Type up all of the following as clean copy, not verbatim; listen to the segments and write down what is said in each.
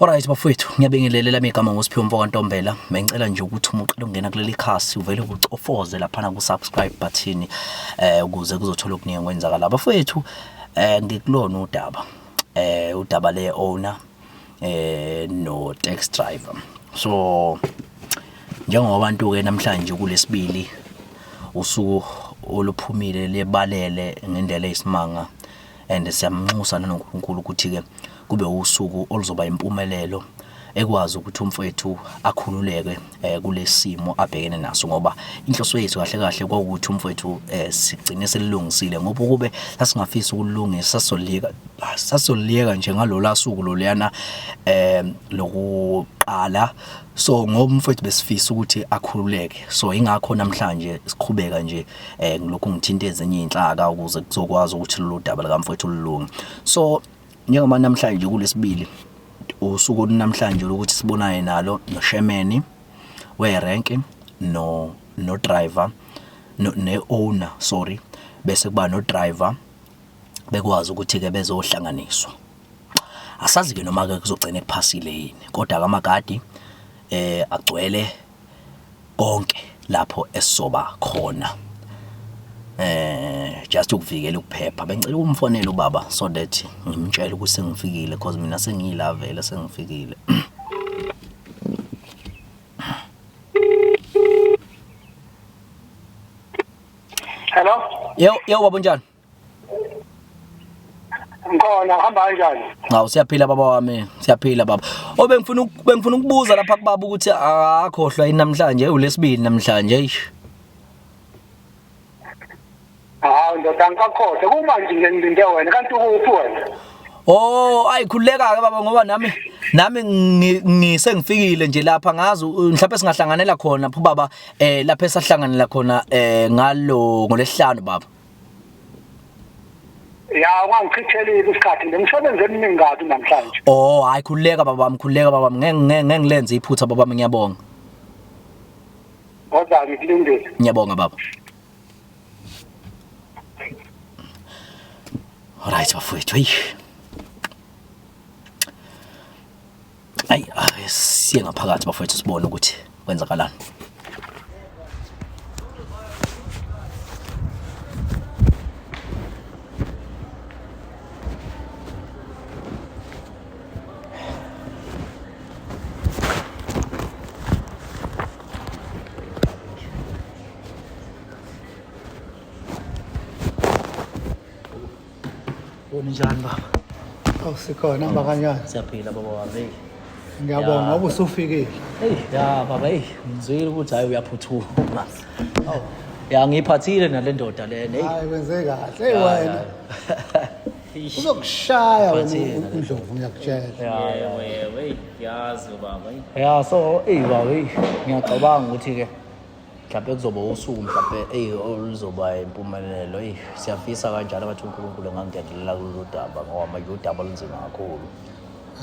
Alright bafowethu, ngiyabingelela lami igama ngoSiphiwe Mfoka Ntombela. Bengicela nje ukuthi uma uqala ukungena kuleli khasi uvele ucofoze laphana ku subscribe button ukuze kuzothola okuningi okwenzakala. Bafowethu, ngikulona udaba. Udaba le owner no taxi driver. So njengoba abantu ke namhlanje kulesibili usuku oluphumile lebalele ngendlela eyisimanga and siyamnxusa nanoNkulunkulu ukuthi-ke kube usuku oluzoba impumelelo ekwazi ukuthi umfowethu akhululeke kulesimo abhekene naso ngoba inhloso yethu kahle kahle kwawukuthi umfowethu sigcine selilungisile ngoba ukube sasingafisi ukulungisa sasolika sasoliyeka nje ngalola suku loluyana lokuqala. So ngoba umfowethu besifisa ukuthi akhululeke, so ingakho namhlanje siqhubeka nje ngilokhu ngithinta ezinye iy'nhlaka ukuze kuzokwazi ukuthi lolu daba likamfowethu lulunge. So njengoba namhlanje kulesibili usuku olunamhlanje lokuthi sibonane nalo noshemeni werenki no no driver no ne-owner sorry, bese kuba no driver bekwazi ukuthi-ke bezohlanganiswa. Asazi-ke noma-ke kuzogcina kuphasile yini, kodwa-ke amagadi agcwele konke lapho esizoba khona just ukuvikela ukuphepha. Bengicela ukumfonela ubaba so that ngimtshele ukuthi sengifikile cause mina sengila vele sengifikile. Hello? Yebo, yebo baba unjani? Ngikhona, uhamba kanjani? Hawu siyaphila baba wami, siyaphila baba. Oh bengifuna ukubuza lapha kubaba ukuthi akhohlwa yini namhlanje, ulesibili namhlanje eish. Hawu ndoda angikakhohlwa, kumanje nje ngilinde wena, kanti ukuphi wena? Oh, ayi khululeka ke baba ngoba nami ngise ngifikile nje lapha ngazi mhlawumbe singahlanganela khona pho baba lapha esahlanganela khona ngalo ngolesihlanu baba. Ya ungangichithelile isikhathi ngemisebenzi eminingi kabi namhlanje. Oh hayi khululeka baba wami, khululeka baba wami, ngeke ngeke ngilenze iphutha baba wami, ngiyabonga. Kodwa ngikulindile. Ngiyabonga baba. Alright bafowethu, hey. Ayi, siye ngaphakathi bafowethu sibone ukuthi kwenzakalani. Unjani baba? Awu sikhona, hamba kanjani? Siyaphila baba wami. Ngiyabonga ngoba usufikile. Hey, ya baba, hey, ngizwile ukuthi hayi uyaphuthuma. Awu, ya ngiyiphathile nale ndoda lena. Hey. Hayi wenze kahle. Hey wena. Uzokushaya wena uNdlovu ngiyakutshela. Ya, ya. Wewe, yazi baba. Ya, so hey baba, hey, ngiyacabanga ukuthi ke mhlawumbe kuzoba usuku mhlawumbe eyi oluzoba impumelelo. Eyi siyafisa kanjalo abathi uNkulunkulu engangenelela kulolu daba ngoba manje udaba olunzima kakhulu.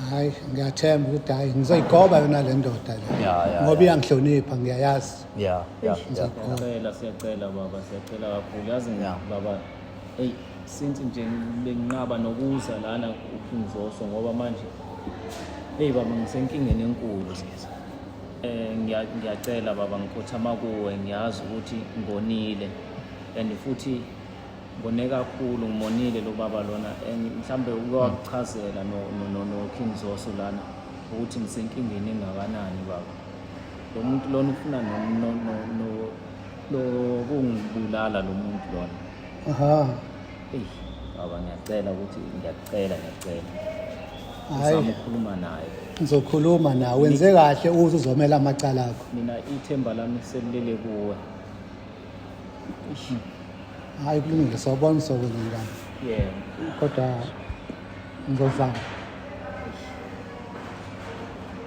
Hayi ngiyathemba ukuthi hayi ngizoyigoba yona le ndoda le. Ya, ya, Ngoba ya. iyangihlonipha ngiyayazi. Ya, ya, ya. Siyacela, siyacela baba, siyacela kakhulu. Yazi baba, hey since nje benginqaba nokuza lana uKing Zoso ngoba manje hey baba ngisenkingeni enkulu. Ngiyacela baba, ngikhothama kuwe, ngiyazi ukuthi ngonile and futhi ngone kakhulu, ngimonile lo baba lona and mhlambe uke wakuchazela no King Zoso lana ukuthi ngisenkingeni engakanani baba. Lo muntu lona ufuna nokungibulala lo muntu lona. Aha. Hey baba, ngiyacela ukuthi ngiyacela, ngiyacela. Hayi. Uzama ukukhuluma naye. Ngizokhuluma nawe, wenze kahle uze uzomela amacala akho. Mina ithemba lami selilele kuwe. Hayi kulungile, sobona sokwenza njani. Yebo. Kodwa ngizozama.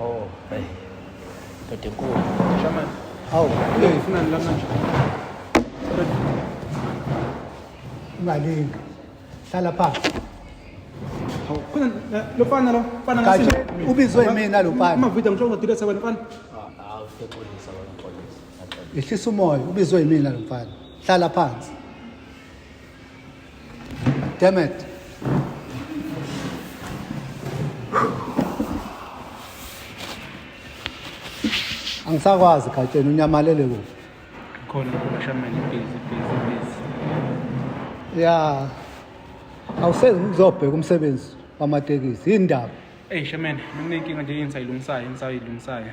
Oh, hey. Ndoda enkulu. Shaman. Hawu, hey, Ufunani la manje? Ungalingi. Hlala phansi. Hawu, khona lo mfana lo, mfana Kahle, ngasini. ubizwe yimina lo mfana. Uma video ngisho ngidelete wena mfana. Hawu, uyaxolisa wena, uxolisa. Ehlisa umoya, ubizwe yimina lo mfana. Hlala phansi. Damn it. Angisakwazi Gatsheni unyamalele kuphi? Khona khona shameni busy busy busy. Ya. Awusezi ukuzobheka umsebenzi wamatekisi yini ndaba? Ey shameni minenkinga nje engisayilungisayo engisayilungisayo.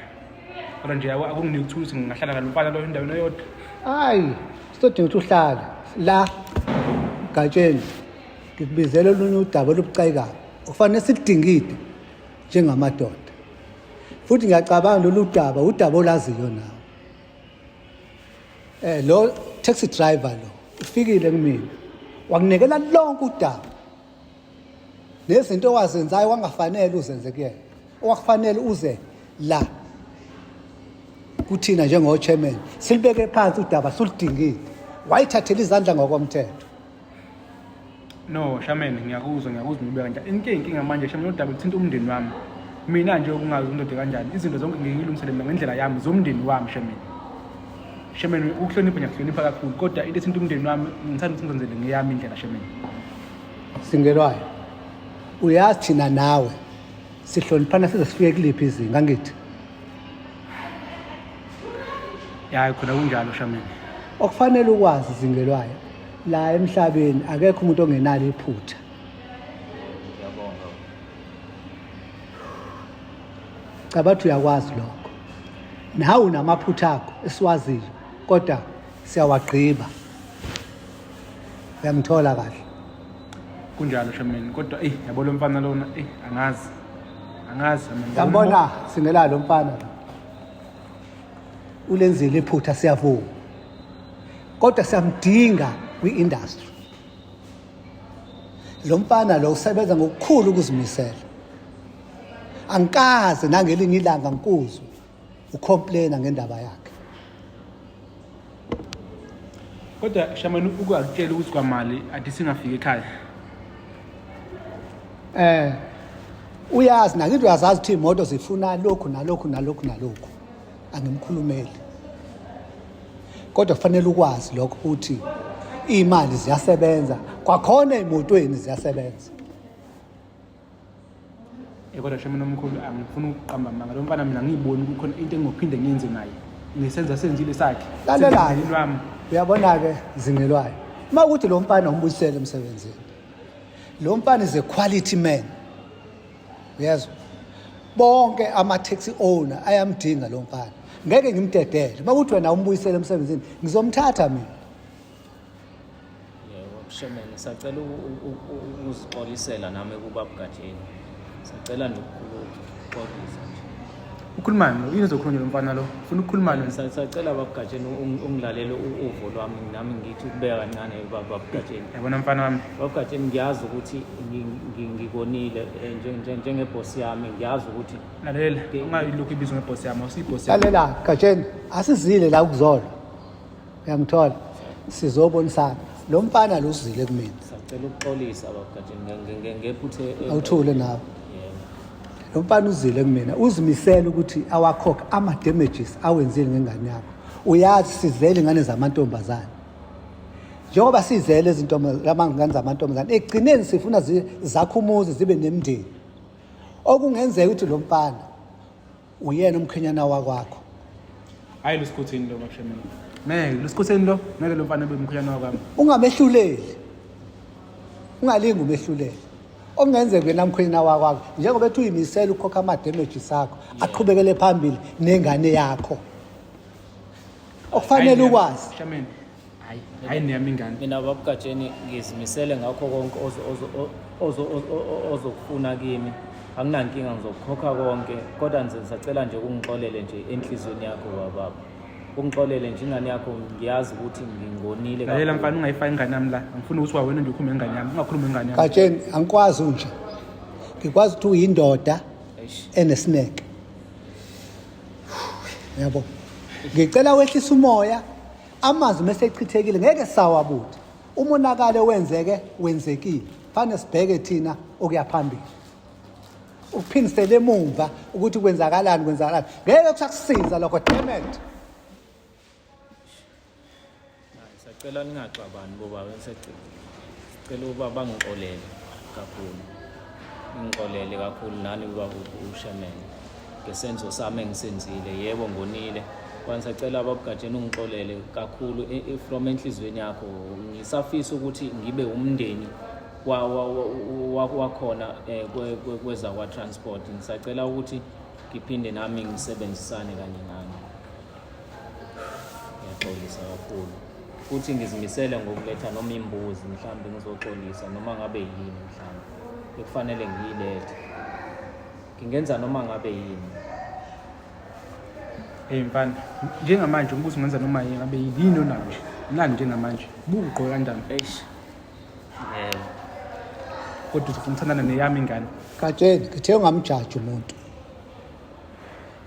Kodwa nje akunginiki ukuthula ukuthi ngingahlala nalo mfana lo endaweni eyodwa. Hayi, sidinga ukuthi uhlale la Gatsheni. Ngikubizela olunye udaba olubucayi kabi. Okufanele siludingide njengamadoda. Futhi ngiyacabanga lolu daba udaba olaziyo nawe. Lo taxi driver lo ufikile kumina wakunekela lonke udaba nezinto owazenzayo wangafanele uzenze kuyena owakufanele uze la kuthina njengo-chairman silibeke phansi udaba suludingile wayithathela izandla ngokomthetho. No shaman ngiyakuzwa ngiyakuzwa ngibeka kanjani. Inkinga inkinga manje shaman udaba luthinta umndeni wami. Mina nje ukungazi undoda kanjani izinto zonke ngiyilungisele mina ngendlela yami zomndeni wami shaman. Shaman ukuhlonipha ngiyakuhlonipha kakhulu kodwa into ethinta umndeni wami ngithanda ukuthi ngizenzele ngeyami indlela shaman. Singelwayo uyazi thina nawe sihloniphana size sifike kuliphi izinga angithi? Hayi khona kunjalo shaman. Okufanele ukwazi Zingelwayo la emhlabeni akekho umuntu ongenalo iphutha. Ngiyabonga. Cabathi uyakwazi lokho. Nawe unamaphutha akho esiwaziyo kodwa siyawagqiba. Uyangithola kahle. Kunjalo shaman kodwa eh yabo lo mfana lona eh angazi. Angazi shaman. Yabona singelalo lo mfana lo. Ulenzile iphutha siyavuma. Kodwa siyamdinga kwi-industry. Lo mfana lo usebenza ngokukhulu ukuzimisela. Angikaze nangelinye ilanga ngikuzwe ucomplaina ngendaba yakhe. Kodwa shaman ukungakutshela ukuthi kwamali athi singafiki ekhaya. Uyazi nakithi uyazazi ukuthi imoto zifuna lokhu nalokhu nalokhu nalokhu. Angimkhulumeli. Kodwa kufanele ukwazi lokho ukuthi imali ziyasebenza kwakhona emotweni ziyasebenza. Kodwa shaman omkhulu angifuni ukuqamba amanga lo mfana mina ngiyiboni ukuthi khona into engizophinde ngiyenze naye. Ngisenza senzile sakhe. Lalela lwami. Uyabona ke Zingelwayo. Uma ukuthi lo mfana umbuyisele emsebenzini. Lo mfana is a quality man. Uyezwa? Bonke ama taxi owner ayamdinga lo mfana. Ngeke ngimdedele. Uma ukuthi wena umbuyisele emsebenzini ngizomthatha mina. Yebo, Shemen, sacela ukuzixolisela nami kubaba Gatsheni. Sacela nje ukuxolisa nje. Ukhulumani lo? Yini ozokhulunywa lo mfana lo? Ufuna ukukhulumani? Sacela baba Gatsheni ungilalele uvo lwami nami ngithi ukubeka kancane baba Gatsheni. Yabona mfana wami. Baba Gatsheni ngiyazi ukuthi ngikonile njengeboss yami ngiyazi ukuthi lalela ungayilokhu ibizwa ngeboss yami awusiyiboss yami. Lalela Gatsheni asizile la ukuzolwa. Uyangithola? Sizobonisana. Lo mfana lo uzile kumina. Sacela ukuxolisa baba Gatsheni ngephuthe awuthule nawe. Lo mfana uzile kumina uzimisela ukuthi awakhokhe ama damages awenzile ngengane yakho. Uyazi sizele ingane zamantombazane. Njengoba sizele izintombi zamantombazane ekugcineni sifuna zakhe umuzi zibe nemndeni. Okungenzeka ukuthi lo mfana uyena umkhenyana wakwakho. Hayi lusikhutheni lo bashemeni. Ngeke lusikhutheni lo ngeke lo mfana ebe umkhenyana wakwami. Ungamehluleli. Ungalingi umehluleli. Okungenzeka yena mkhwenyana wakwakho njengoba ethi uyimisela ukukhokha ama damages akho aqhubekele phambili nengane yakho. Okufanele ukwazi. Shamen. Hayi, hayi niyami ingane. Mina baba Gatsheni ngizimisele ngakho konke ozokufuna kimi. Anginankinga ngizokukhokha konke kodwa ngisacela nje ungixolele nje enhlizweni yakho baba. Ungixolele nje ingane yakho ngiyazi ukuthi ngingonile kakhulu. Lalela mfana ungayifaki ingane yami la. Angifuni ukuthi wena nje ukhulume ngengane yami. Ungakhulumi ngengane yami. Gatsheni angikwazi unje. Ngikwazi ukuthi uyindoda enesineke. Yabo. Ngicela wehlisa umoya. Amazwi mesechithekile ngeke sawabuthi. Umonakalo wenzeke wenzekile. Fanele sibheke thina okuya phambili. Uphindisele emumva ukuthi kwenzakalani kwenzakalani. Ngeke kusakusiza lokho damn it. Sacela ningaxabani bobaba sicela ukuba bangixolele kakhulu. Ngixolele kakhulu nani baba uShemene. ngesenzo sami engisenzile. Yebo, ngonile. Kwangisacela babugatsheni ungixolele kakhulu from enhliziyweni yakho. Ngisafisa ukuthi ngibe umndeni wakhona kwezakwa-transport. Ngisacela ukuthi ngiphinde nami ngisebenzisane kanye nani. Ngiyaxolisa kakhulu futhi ngizimisele ngokuletha noma imbuzi mhlawumbe ngizoxolisa noma ngabe yini mhlawumbe ekufanele ngiyilethe. Ngingenza noma ngabe yini. Hey mfana, njengamanje umbuzo ungenza noma yini ngabe yini onayo nje. Nani njengamanje? Buka ugqoke kanjani? Eish. Yebo. Kodwa uzofuna ukuthandana neyami ingane. Gatsheni, ngithe ungamjaji umuntu.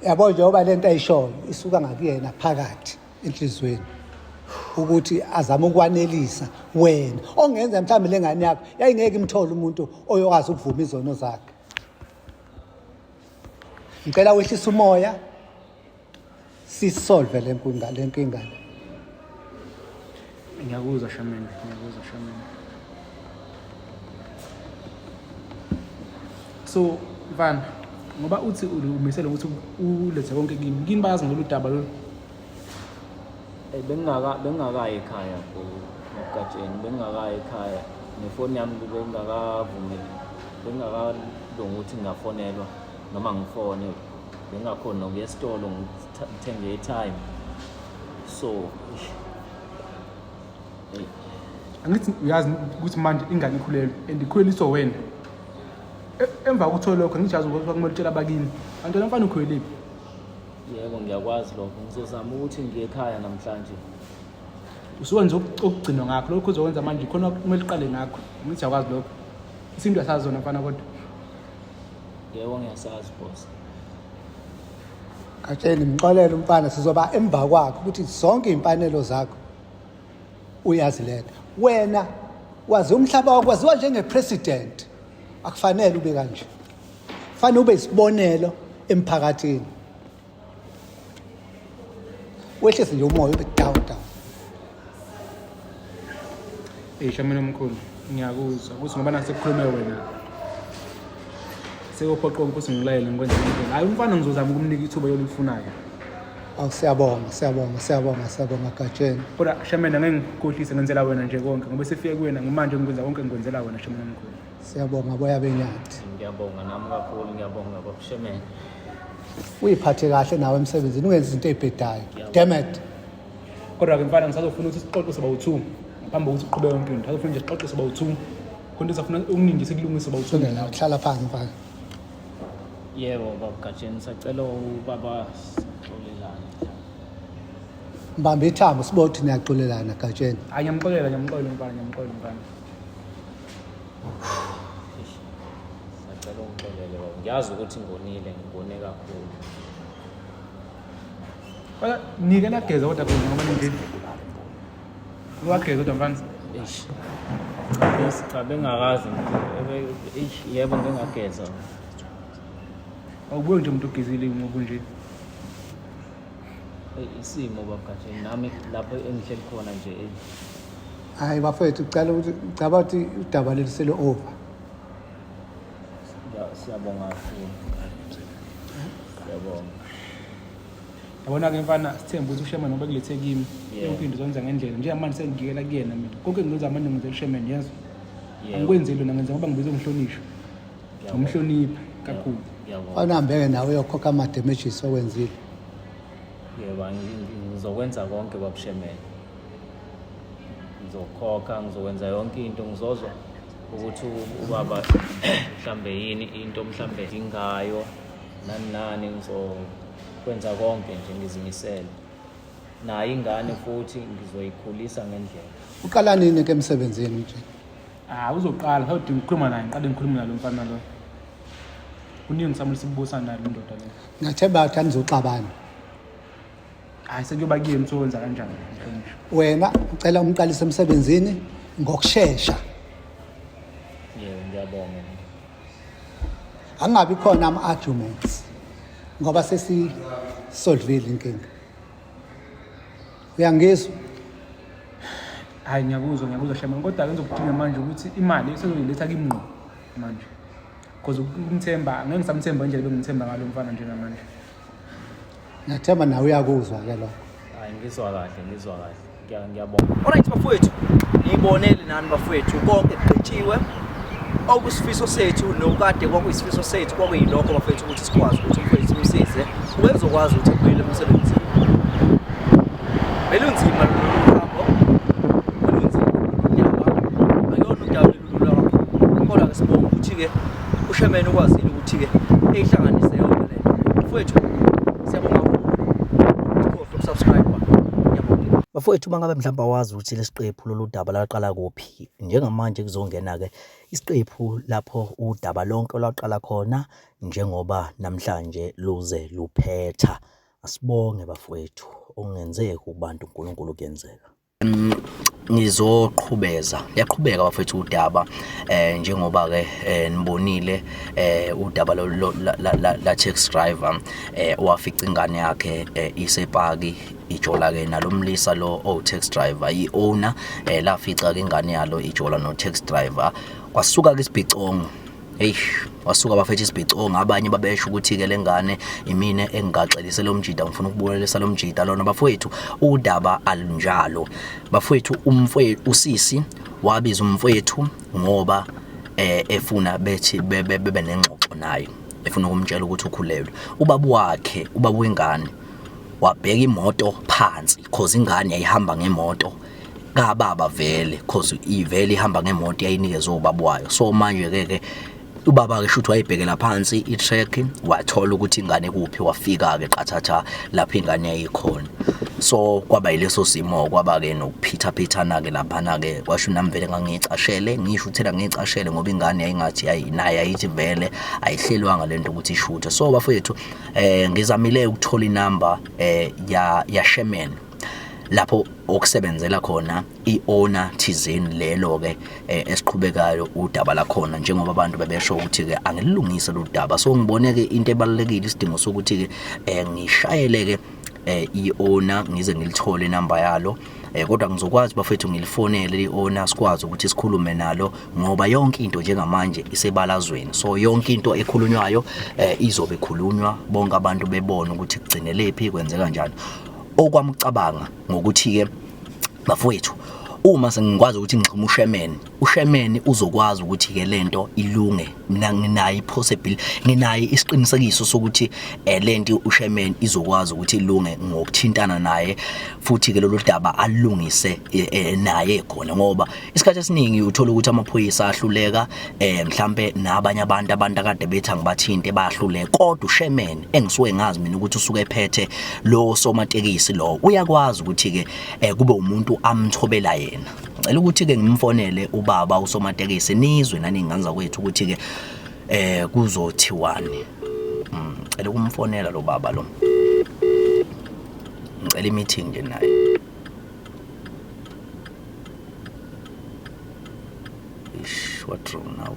Yabo njengoba lento ayishoyo isuka ngakuyena phakathi enhliziyweni ukuthi azame ukwanelisa wena ongenza mhlawumbe lengane yakho yayingeke imthole umuntu oyokwazi ukuvuma izono zakhe. Ngicela wehlise umoya sisolve le nkinga le nkinga. Ngiyakuzwa Shameni, ngiyakuzwa Shameni. So mfana, ngoba uthi umisele ukuthi ulethe konke kimi, kini bayazi ngololu daba lolu. Eh, bengingaka bengingakayi ekhaya ngokugatsheni, bengingakayi ekhaya nefoni yami bengingakavumeli, bengingakalungi ukuthi ngingafonelwa noma ngifone, bengingakhoni nokuya esitolo ngithenge i-airtime. So eish, eyi. Angithi uyazi ukuthi manje ingane ikhulelwe and ikhuleliswa wena. Emva kokuthola lokho angithi uyazi ukuthi kumele utshele abakini. Kanti wena mfana ukhuleliphi? Yebo, ngiyakwazi lokho. Ngizozama ukuthi ngiye ekhaya namhlanje. Usuwenza okugcinwa ngakho lokho uzokwenza manje khona kumele uqale ngakho. Angithi uyakwazi lokho. Isintu asazi zona mfana kodwa. Yebo, ngiyasazi boss. Gatsheni, mxolele umfana, sizoba emva kwakho ukuthi zonke iy'mfanelo zakho uyaziletha. Wena wazi umhlaba wakho, waziwa njenge-president, akufanele ube kanje. Kufanele ube isibonelo emphakathini. Wehlise nje umoya ube down down. Hey Shameni omkhulu, ngiyakuzwa ukuthi ngoba nasekukhulume wena sekuphoqa ukuthi ngilayele ngikwenze ngendlela. Hayi umfana ngizozama ukumnika ithuba yolifunayo. Awu siyabonga, siyabonga, siyabonga, siyabonga Gatsheni. Kodwa Shameni angeke ngikukhohlise ngenzela wena nje konke ngoba sefike kuwena ngimanje ngikwenza konke ngikwenzela wena Shameni omkhulu. Siyabonga boya benyathi. Ngiyabonga nami kakhulu, ngiyabonga babushemene. Uyiphathe kahle nawe emsebenzini, ungenzi izinto ey'bhedayo. Damn it. Kodwa ke mfana ngisazofuna ukuthi sixoxe soba u-2 ngaphambi kokuthi uqhubeke yonke into. Ngisazofuna nje sixoxe soba u-2. Khona safuna okuningi nje sikulungise soba u-2. Sondela, hlala phansi mfana. Yebo babugatsheni, sacela ubaba sixolelane. Mbambe ithambo sibone ukuthi niyaxolelana Gatsheni. Hayi ngiyamxolela, ngiyamxolela mfana, ngiyamxolela mfana. Sacela ungixolele baba. Ngiyazi ukuthi ngonile, ngibone kakhulu. Kodwa nike lageza kodwa khona ngoba nje. Wageza kodwa mfana. Eish. Cha, bengakazi eish, yebo ngingageza. Awubuye nje umuntu ogezile ngoba nje. Isimo babugatsheni nami lapho engihleli khona nje eyi. Hayi bafethu, ucela ukuthi ngicabanga ukuthi udaba leli sele over. Siyabonga kakhulu. Siyabonga. Yabona-ke mfana, sithembe ukuthi uSherman ngoba kulethe kimi yonke into uzokwenza ngendlela. Njengamanje sengigikela kuyena mina. Konke engikwenza manje ngenzela uSherman, yezwa? Angikwenzeli lona, ngenza ngoba ngibiza umhlonishwa. Ngimhlonipha kakhulu. Fanele uhambeke nawe uyokhokha ama-damages owenzile. Yebo, ngizokwenza konke babuSherman. Ngizokhokha, ngizokwenza yonke into, ngizozwa ukuthi ubaba mhlambe yini into mhlambe dingayo nani nani, ngizokwenza konke nje ngizimisele. Nayo ingane futhi ngizoyikhulisa ngendlela. Uqala nini ke emsebenzini nje? Ah, uzoqala, sawudinga ukukhuluma naye, ngiqale ngikhulume nalo mfana lo. Kuningi samele sibusa naye lo ndoda le. Ngiyathemba ukuthi anizoxabana. Hayi sekuyoba kuyena ukuthi wenza kanjani mhlonishwa. Wena ucela umqalise emsebenzini ngokushesha. Yebo, ngiyabonga. Angabi khona ama-arguments ngoba sesisolvile inkinga. Uyangizwa? Hayi ngiyakuzwa, ngiyakuzwa Sherman, kodwa ke ngizokudinga manje ukuthi imali sezoyiletha kimi ngqo manje. Because ukumthemba ngeke ngisamthemba ngendlela bengimthemba ngalo mfana njengamanje. Ngiyathemba nawe uyakuzwa ke lokho. Hayi ngizwa kahle, ngizwa kahle. Ngiyabonga. Alright bafowethu, niyibonele nani bafowethu konke kugqitshiwe. Okusifiso sethu nokade kwakuyisifiso sethu kwakuyilokho bafowethu ukuthi sikwazi ukuthi umfowethu simsize ukuze ezokwazi ukuthi ebuyele emsebenzini. Belunzima lolu hambo, belunzima lolu daba, akuyona udaba olulula kakhulu. Kodwa-ke sibonga ukuthi-ke uShemene ukwazile ukuthi-ke eyihlanganise yonke le nto. Mfowethu, siyabonga kakhulu. Ungakhohlwa ukusubscribe. Ngiyabonga. Bafowethu uma ngabe mhlawumbe awazi ukuthi lesiqephu lolu daba laqala kuphi, njengamanje kuzongena-ke isiqephu lapho udaba lonke olwaqala khona njengoba namhlanje luze luphetha. Asibonge bafowethu, okungenzeki kubantu uNkulunkulu kuyenzeka. Ngizoqhubeza, liyaqhubeka bafethu udaba eh njengoba ke eh, nibonile eh udaba lo la taxi driver eh owafica ingane yakhe eh, isepaki ijola ke nalomlisa lo owu taxi driver i-owner eh lafica ke ingane yalo ijola no taxi driver kwasuka ke isibhicongo. Eish, wasuka bafethu isibhicongo abanye babesho ukuthi-ke le ngane imina engigaxelise lo mjida ngifuna ukubulalisa lo mjida lona bafowethu udaba alunjalo bafowethu umfowethu usisi wabiza umfowethu ngoba eh efuna bethi bebe nengxoxo naye efuna ukumtshela ukuthi ukhulelwe ubaba wakhe ubaba wengane wabheka imoto phansi cause ingane yayihamba ngemoto kababa vele cause ivele ihamba ngemoto yayinikezwe ubaba wayo so manje ke ke ubaba ke shuthi wayibhekela phansi i-track wathola ukuthi ingane kuphi wafika ke qathatha lapho ingane yayikhona so kwaba yileso simo kwaba ke nokuphithaphithana ke laphana ke kwasho nami vele ngangiyicashele ngisho uthela ngiyicashele ngoba ingane yayingathi ayi naye ayithi vele ayihlelwanga lento ukuthi ishuthe so bafethu eh ngizamile ukuthola inamba eh ya ya Sherman lapho okusebenzela khona i-owner thizeni lelo ke eh, esiqhubekayo udaba lakhona njengoba abantu bebesho ukuthi ke angilungise lo daba so ngibone ke into ebalulekile isidingo sokuthi ke eh, ngishayele ke eh, i-owner ngize ngilithole inamba yalo eh kodwa ngizokwazi bafethu ngilifonele i-owner sikwazi ukuthi sikhulume nalo ngoba yonke into njengamanje isebalazweni so yonke into ekhulunywayo eh izobe ikhulunywa bonke abantu bebona ukuthi kugcinelephi kwenzeka kanjani okwamcabanga ngokuthi-ke bafowethu uma sengikwazi ukuthi ngixhume uSherman uSherman uzokwazi ukuthi ke lento ilunge mina nginayo ipossibility nginayo isiqinisekiso sokuthi eh, lento uSherman izokwazi ukuthi ilunge ngokuthintana naye futhi ke lolu daba alungise eh, eh, naye khona ngoba Isikhathi esiningi uthola ukuthi amaphoyisa ahluleka eh mhlambe nabanye abantu abantu akade bethi angibathinte bayahluleka kodwa uSherman engisuke ngazi mina ukuthi usuke ephethe lo somatekisi lo uyakwazi ukuthi ke eh, kube umuntu amthobela yena. Ngicela ukuthi ke ngimfonele ubaba usomatekisi nizwe nani ngane zakwethu ukuthi ke eh kuzothiwani. Mm, ngicela ukumfonela lo baba lo. Ngicela i-meeting nje naye. Ish, what wrong now?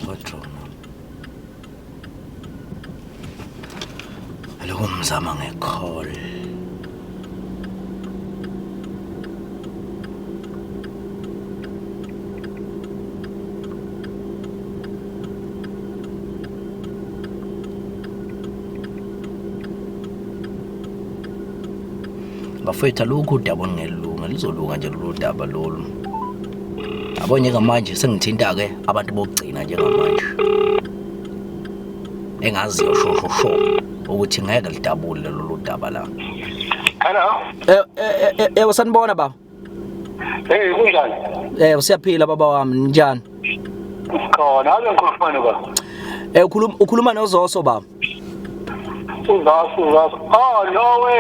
What wrong now? Lokhu ngizama nge-call. Bafethu alukho udaba olungelunga luzolunga nje lolu daba lolu. Yabo njengamanje sengithinta-ke abantu bokugcina njengamanje. Engaziyo sho sho sho ukuthi ngeke lidabule lolu daba la. Hello. Eh eh eh, eh sanibona baba. Hey kunjani? Eh siyaphila baba wami njani? Khona ake ngikhuluma baba. Eh ukhuluma ukhuluma noZoso baba. Uzaso uzaso. Oh no we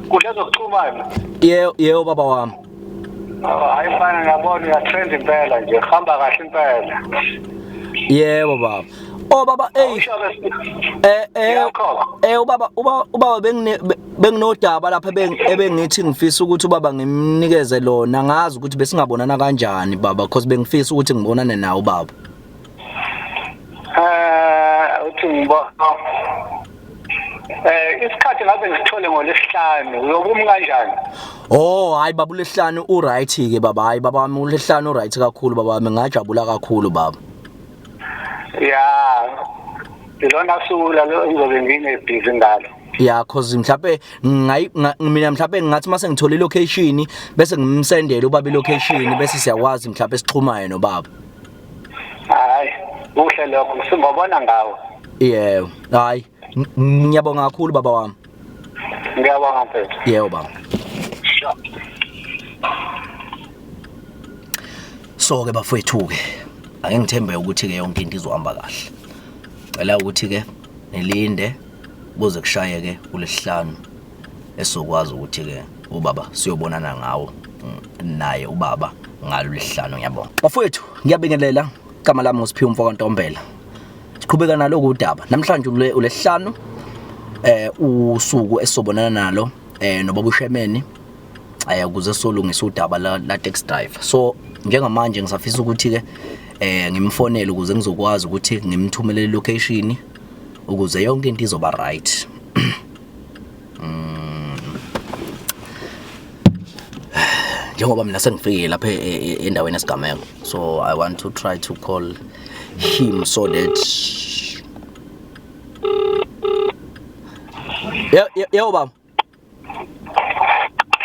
kudla zokuxhumana. Yebo yebo baba wami. Oh, hayi mfana ngiyabona uyatrend impela nje hamba kahle impela. Yebo baba. Oh baba, hey. Eh eh eh ubaba ubaba bengine benginodaba lapha ebengithi ngifisa ukuthi ubaba ngimnikeze lona ngazi ukuthi besingabonana kanjani baba because bengifisa ukuthi ngibonane nawe baba. Eh uthi ngibona Eh isikhathi ngabe ngisithole ngolesihlanu uyobumi kanjani? Oh hayi baba ulesihlanu u right ke baba hayi baba wami ulesihlanu u right kakhulu baba wami ngajabula kakhulu baba. Ya ilona suku lalo engizobe ngingebhizi ngalo. Ya cause mhlawumbe mina mhlawumbe ngingathi mase ngithola ilocation bese ngimsendele ubaba ilocation bese siyakwazi mhlawumbe sixhumane nobaba. Hayi kuhle lokho singobona ngawo. Yebo hayi ngiyabonga kakhulu baba wami. Ngiyabonga mfethu. Yebo baba. Sure. So ke bafowethu ke ake ngithembe ukuthi ke yonke into izohamba kahle. Cela ukuthi ke nilinde kuze kushayeke ulesihlanu esizokwazi ukuthi ke ubaba siyobonana ngawo naye ubaba ngalo lesihlanu ngiyabonga. Bafowethu ngiyabingelela igama lami nguSiphiwe umfo kaNtombela. Siqhubeka naloku udaba. Namhlanje ulesihlanu usuku esisobonana nalo nobaba uShemeni ukuze solungisa udaba la taxi driver. So njengamanje ngisafisa ukuthi ke ngimfonele ukuze ngizokwazi ukuthi ngimthumelele location ukuze yonke into izoba right. Njengoba mina sengifikile lapha endaweni esigameko, so I want to try to call him so that Yebo baba.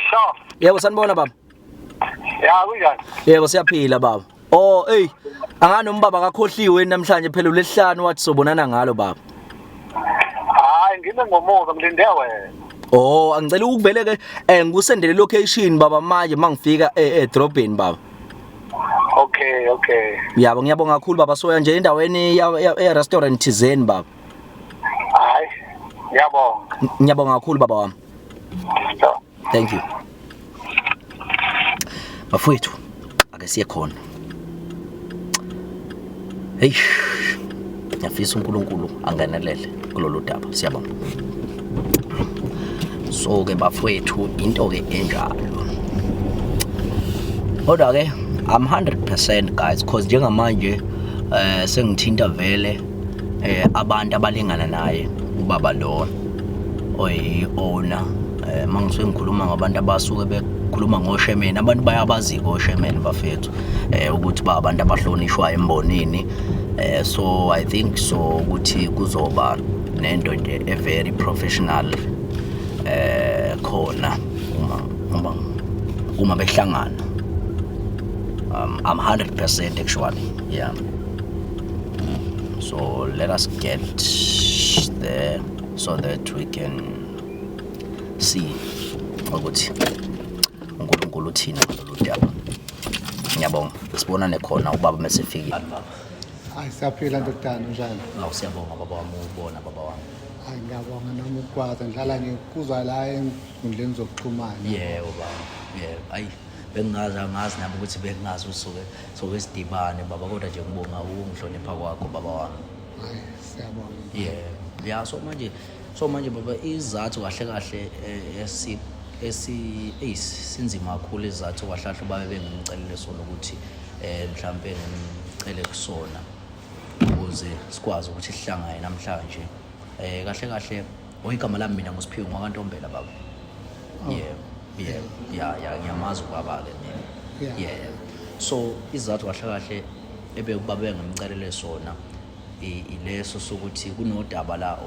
Sure. Yebo sanibona baba. Ya kunjani? Yebo siyaphila baba. Oh hey angani umbaba akakhohliwe namhlanje phela ulesihlanu wathi sobonana ngalo baba. Hayi ngime ngomuva ngilinde wena. Oh angicela ukuvele ke ngikusendele location baba manje mangifika edrobheni baba. Okay okay. Yabo ngiyabonga kakhulu baba soya nje endaweni ya restaurant thizeni baba. Hayi ngiyabonga. Ngiyabonga kakhulu baba wami. Sure. Thank you. Bafowethu ake siye khona. Hey. Ngiyafisa uNkulunkulu angenelele kulolu daba. Siyabonga. So ke bafowethu into ke enjalo. Kodwa ke I'm 100% guys cause njengamanje sengithinta vele abantu abalingana naye ubaba lo oyi owner mangisuke ngikhuluma ngabantu abasuke bekhuluma ngoshemeni abantu bayabazi koshemeni bafethu ukuthi ba abantu abahlonishwa embonini so I think so ukuthi kuzoba nento nje a very professional khona uma behlangana. I'm 100% actually, yeah. So let us get there so that we can see ukuthi uNkulunkulu uthini ngalolu daba. Ngiyabonga. Sibonane khona ubaba mesefikile. Hayi siyaphila ndodana njani? Awu siyabonga baba wami ukubona baba wami. Hayi ngiyabonga nami ukukwazi ngihlala ngikuzwa la enkundleni zokuxhumana. Yebo baba. Yebo. Ayi bengingazi angazi nami ukuthi bengingazi usuke soke sidibane baba kodwa nje ngibonga ukungihlonipha kwakho baba wami. Hayi siyabonga. Yebo. Ya so manje baba izathu kahle kahle sinzima kakhulu izathu kahle kahle babe bengicelele sona ukuthi mhlambe ngicele kusona ukuze sikwazi ukuthi sihlangane namhlanje. Kahle kahle oyigama lami mina nguSiphiwe ngwakaNtombela baba. Yebo. Yebo. Ya ngiyamazi ubaba ke mina. Yeah. So izathu kahle kahle ebekubabe ngimcelele sona ileso sokuthi kunodaba la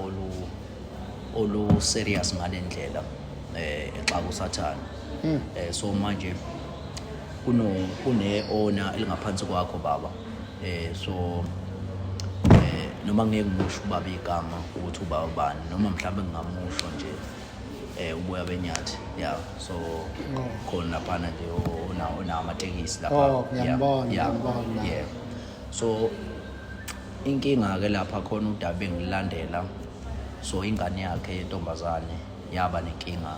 olu serious ngalendlela exaka uSathane. So manje kune owner elingaphansi kwakho baba. So noma ngeke ngimusho ubaba igama ukuthi ubaba bani noma mhlawumbe ngingamusho nje ubuya benyathi. Yeah so khona lapha nje ona amatekisi lapha. Oh ngiyambona ngiyambona. Yeah. So inkinga ke lapha khona udaba engilandela. So ingane yakhe yentombazane yaba nenkinga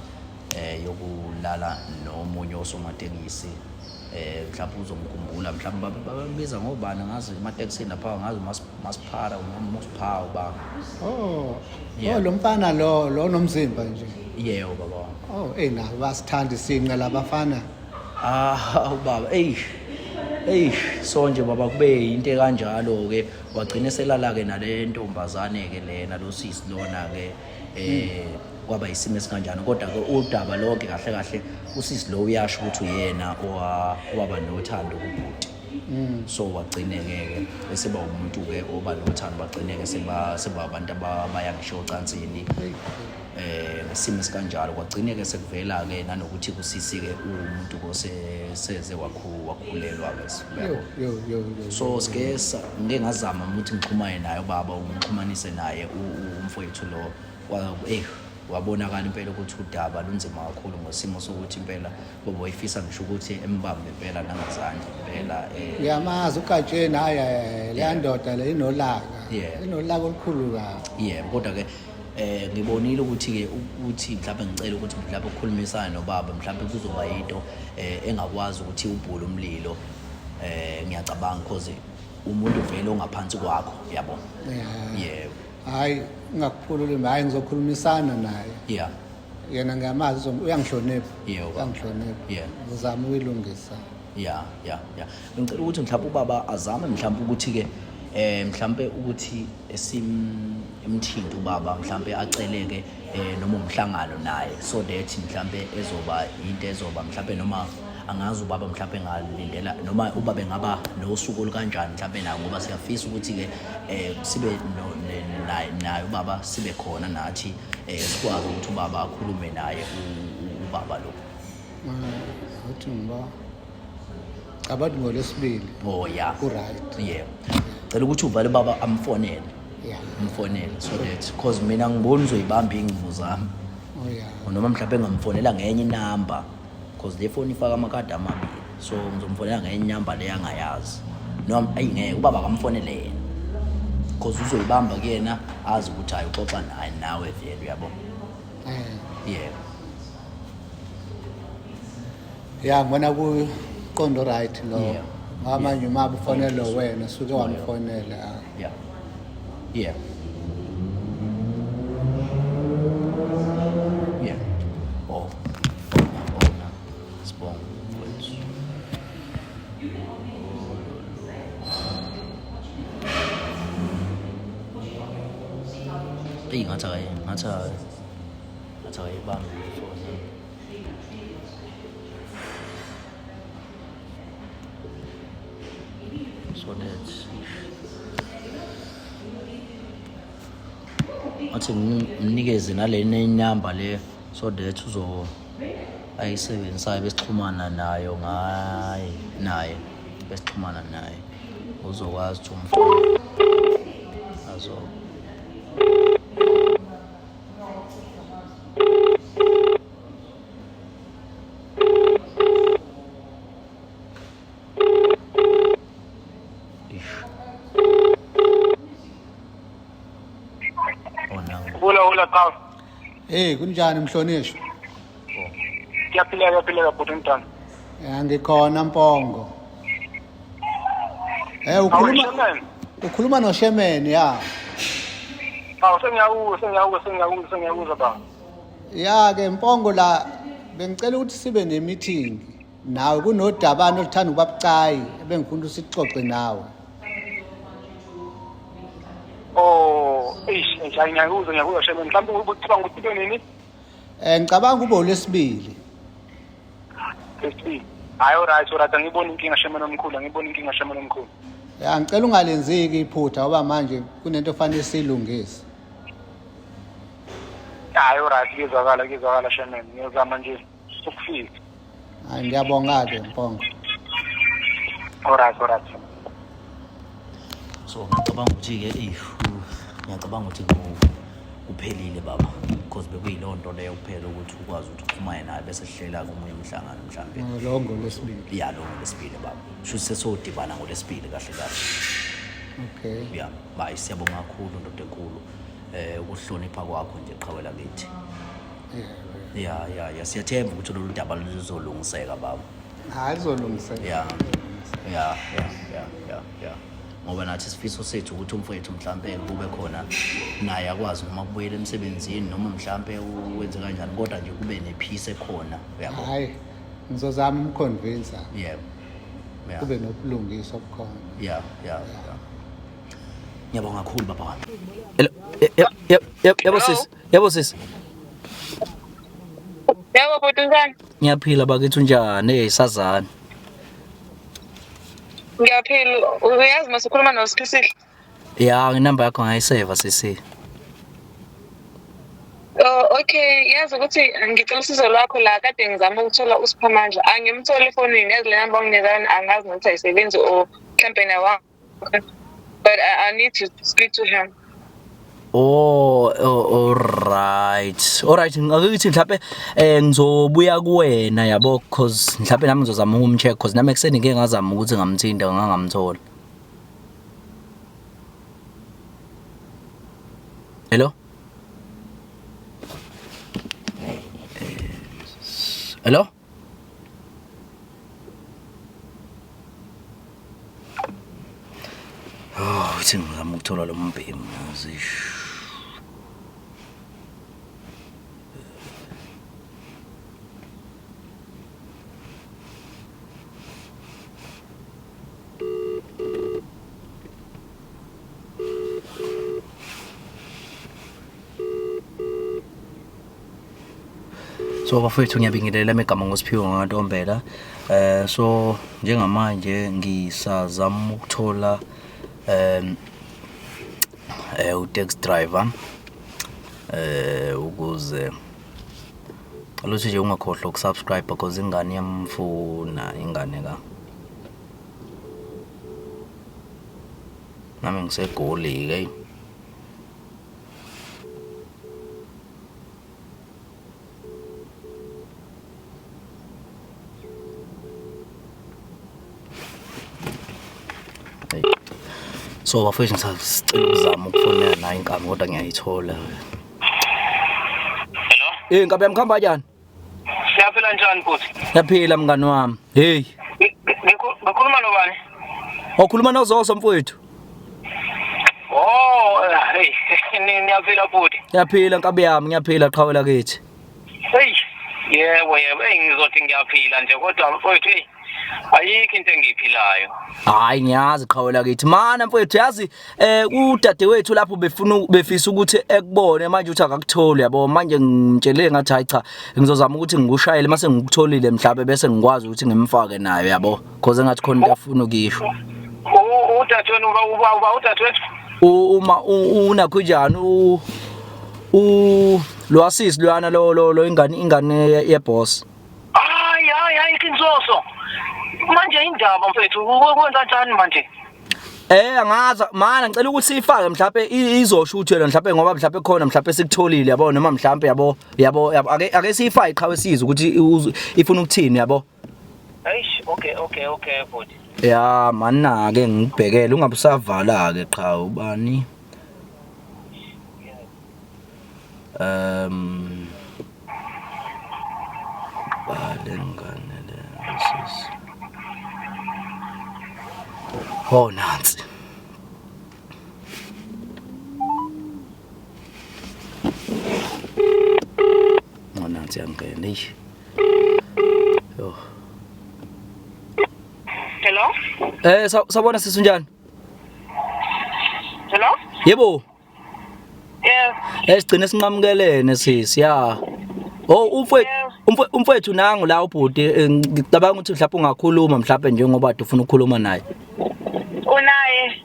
yokulala nomunye osomatekisi. Mhlawumbe uzomkhumbula, mhlawumbe babebiza ngobani ngazi ematekisini lapha, ngazi uMasiphara uMosiphawu ba. Oh. Yeah. Oh, lo mfana lo lo nomzimba nje. Yebo baba wami. Oh, ey nabo basithanda isinqe labafana. Ah ubaba, eish. Eish, so nje baba kube into ekanjalo ke, wagcina selala ke nale ntombazane ke lena, lo sisi lona ke, kwaba isimo esikanjani. Kodwa ke udaba lonke kahle kahle usisi lo uyasho ukuthi uyena owaba nothando kubhuti, so wagcine ke ke eseba umuntu ke oba nothando, bagcine ke seba abantu abaya ngisho ocansini ngesimo esikanjalo. Kwagcine ke sekuvela ke nanokuthi kusisi ke umuntu kose seze wakhulelwa ke, Yo yo yo yo. So sike ngike ngazama ukuthi ngixhumane naye ubaba, ngixhumanise naye umfowethu lo, wabonakala impela ukuthi udaba lunzima kakhulu, ngosimo sokuthi impela bobo wayefisa ngisho ukuthi embambe impela nangezandla impela. Uyamazi uGatsheni, hayi hayi, leya ndoda le inolaka. Yeah. Inolaka olukhulu kabi. Yebo, kodwa ke ngibonile ukuthi ke ukuthi mhlawumbe ngicela ukuthi mhlawumbe ukukhulumisana nobaba mhlawumbe kuzoba into engakwazi ukuthi ubhule umlilo, ngiyacabanga, because umuntu vele ongaphansi kwakho, yabo. Yeah. Yebo. Hayi, ungakuphululi, hayi ngizokhulumisana naye. Yena ngiyamazi, uyangihlonipha. Yebo, baba. Uyangihlonipha. Yeah. Ngizama ukuyilungisa. Ya, ngicela ukuthi mhlawumbe ubaba azame mhlawumbe ukuthi ke mhlawumbe ukuthi esimthinto ubaba, mhlawumbe aceleke noma umhlangano naye, so that mhlawumbe ezoba into ezoba mhlawumbe, noma angazi ubaba mhlawumbe engalindela, noma ubaba engaba nosuku olukanjani mhlawumbe naye, ngoba siyafisa ukuthi ke sibe naye ubaba, sibe khona nathi, sikwazi ukuthi ubaba akhulume naye ubaba lo. Uthi ngiba cabantu ngoLwesibili. Oh yeah. Ku right. Yeah, cela ukuthi uvale baba amfonele. Umfonele so that, cause mina ngibona uzoyibamba ingcingo zami. Oh yeah. Noma mhlawumbe ngamfonela ngenye inamba, cause le phone ifaka amakhadi amabili, so ngizomfonela ngenye inamba le angayazi, noma ayi ngeke ubaba akamfonele yena, cause uzoyibamba kuyena, azi ukuthi hayi uxoxa naye nawe vele, uyabo. Yebo. Ya, ngibona kuqondo right lo. Yeah. Ngoba manje uma ufonela wena suke wamfonela. Yeah. Oh. Oh, no. Sibonga mfowethu. Eyi, ngathi akayibambi ifoni. So that athi ngimnikeze nalena inamba le, so that uzo ayisebenzisayo besixhumana nayo ngaye, naye besixhumana naye, uzokwazi ukuthi umfone azo. Ish. Oh no. Hula hula cha. Hey, kunjani mhlonishwa? Kuyaphileka, kuyaphileka bhuti mntana. Ya, ngikhona Mpongo. Ukhuluma Shemen. Ukhuluma noShemen, ya. Awu, sengiyakuzwa, sengiyakuzwa, sengiyakuzwa, sengiyakuzwa baba. Ya ke Mpongo, la bengicela ukuthi sibe ne meeting nawe, kunodabana oluthanda ukuba bucayi ebengifuna ukuthi sixoxe nawe. Oh, eish, eish, hayi ngiyakuzwa, ngiyakuzwa Shemen. Mhlawumbe ucabanga ukuthi ibe nini? Ngicabanga ube uLwesibili. Lesibili. Hayi, alright, alright, angiboni inkinga Shemen omkhulu, angiboni inkinga Shemen omkhulu. Ya, ngicela ungalenziki iphutha, ngoba manje kunento ofanele siyilungise. Hayi, alright, kuyezwakala, kuyezwakala Shemen. Ngiyozama nje ukufika. Hayi, ngiyabonga ke Mpongo. Alright, alright. So ngicabanga ukuthi ke if ngiyacabanga ukuthi kuphelile baba, because bekuyileyo nto leyo kuphela ukuthi ukwazi ukuthi uxhumane naye, bese sihlela komunye umhlangano mhlambe. Oh, lo ngoLwesibili. Ya, lo ngoLwesibili baba, sho sesodibana ngoLwesibili kahle kahle. Okay. Ya, bayi siyabonga kakhulu ndoda enkulu, ukuhlonipha kwakho nje qhawe lakithi. Yeah. Ya, siyathemba ukuthi lolu daba luzolungiseka baba. Hayi, kuzolungiseka. Ya, ngoba nathi isifiso sethu ukuthi umfowethu mhlampe kube khona naye akwazi noma kubuyela emsebenzini noma mhlampe wenze kanjani, kodwa nje kube nepeace ekhona, uyabo. Hayi, ngizozama umconvince. Yebo, ya. Kube nobulungiswa obukhona. Ya, ngiyabonga kakhulu, baba wami. Hello. Yebo sis, yebo sis. Yebo bhuti, unjani? Ngiyaphila bakithi, unjani? Hey, sazana. Ngiyaphila. Uyazi mase ukhuluma noSiphisile. Ya, inamba yakho ngayiseva, sisi. Oh, okay, yazi ukuthi ngicela usizo lwakho la, kade ngizama ukuthola uSiphamandla. Angimtholi efonini, yazi le namba onginika yona angazi nokuthi ayisebenzi or mhlampe nawa. But I need to speak to him. Oh, alright. Alright, ngake ngithi mhlawumbe ngizobuya kuwena, yabo, cause mhlawumbe nami ngizozama ukumcheck, cause nami ekuseni ngeke ngazama ukuthi ngamthinta, ngangamthola. Hello? Hello? Oh, uthi ngizama ukuthola lo mbhemu, yazi. So bafowethu, ngiyabingelela, igama nguSiphiwe ngaNtombela. So njengamanje ngisazama ukuthola u-taxi driver ukuze alothi nje ungakhohlwa ukusubscribe, because ingane iyamfuna, ingane ka nami ngiseGoli ke. Hey. So bafowethu, ngisacela ukuzama ukufonela nayo inkabi, kodwa ngiyayithola. Hello. Eh, nkabi yami, kuhamba kanjani? Siyaphila, njani futhi? Ngiyaphila, mngani wami. Hey. Ngikhuluma nobani? Awukhuluma noZoso, mfowethu. Oh, hey, niyaphila futhi. Ngiyaphila, nkabi yami, ngiyaphila, qhawela kithi. Hey, yebo yebo, hey, ngizothi ngiyaphila nje kodwa mfowethu, hey, ayikho into engiyiphilayo. Hayi, ngiyazi, qhawela kithi. Mana mfowethu, yazi udadewethu lapho befuna, befisa ukuthi ekubone manje, uthi akakutholi, yabo. Manje ngimtshele ngathi hayi cha, ngizozama ukuthi ngikushayele mase ngikutholile mhlabe, bese ngikwazi ukuthi ngimfake nayo, yabo. Cause engathi khona into afuna ukuyisho. Udadewenu uba udadewethu? Uma unakho njani u lo asisi lwana lo ingane yeboss. Hayi hayi hayi, Kinzoso. Manje indaba mfethu, kwenza njani manje? Angazi mana, ngicela ukuthi siyifake mhlawumbe izosho ukuthi yena mhlawumbe, ngoba mhlawumbe khona mhlawumbe sikutholile, yabo, noma mhlawumbe, yabo, ake siyifake iqhawe, sizwe ukuthi ifuna ukuthini, yabo. Eish, okay futhi. Ya mana ke, ngibhekele ungabe usavala ke qha ubani. Bale ngane le sisi. Oh, nansi. Oh, nansi yangena, eish. Yo. Hello? Sawubona sisi, unjani? Hello? Yebo. Yes. Sigcine sinqamukelene, sisi, ya. Oh, umfowethu, umfowethu nangu la ubhuti, ngicabanga ukuthi mhlawumbe ungakhuluma mhlawumbe njengoba ufuna ukukhuluma naye. Unaye?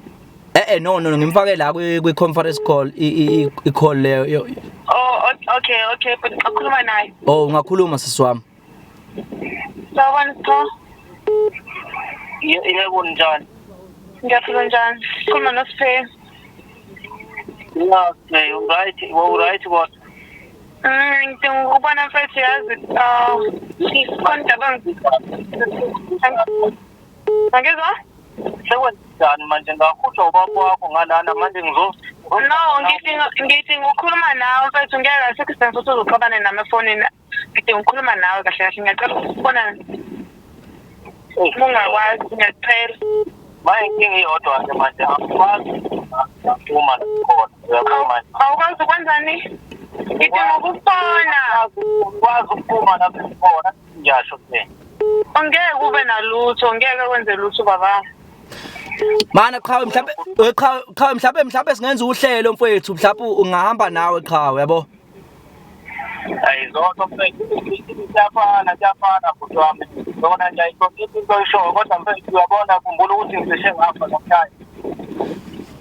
No, ngimfake la kwi conference call, i call leyo. Oh, okay, but akhuluma naye. Oh, ungakhuluma, sisi wami. Sawubona, Sipho. Yebo, njani? Ngiyaphila, njani? Khuluma noSiphe. Ya, right, well, right kodwa. Ngidinga ukubona mfethu, yazi. Ah, khona indaba Angizwa? Sekwenzani manje, ngakhutshwa ubaba wakho ngalana manje ngizo No, ngidinga ukukhuluma nawe mfethu, ngeke, asikho isidingo sokuthi uzoxabane nami efonini. Ngidinga ukukhuluma nawe kahle kahle, ngiyacela ukubona. Uma ungakwazi ngiyacela. Manje inkinga iyodwa-ke manje angikwazi ukuphuma khona uyabona manje. Awukwazi ukwenzani? Ngidinga ukubona. Angikwazi ukuphuma lapho ngikhona ngiyasho kuwena. Angeke ube nalutho, ngeke wenze lutho baba. Mana qhawe mhlambe we qhawe qhawe mhlambe mhlambe singenza uhlelo mfowethu mhlambe ungahamba nawe qhawe yabo. Ayi zonke mfethu siyafana siyafana bhuti wami. Yona nje ayihloniphi into oyishoyo kodwa mfethu uyabona khumbula ukuthi ngicishe ngafa namhlanje.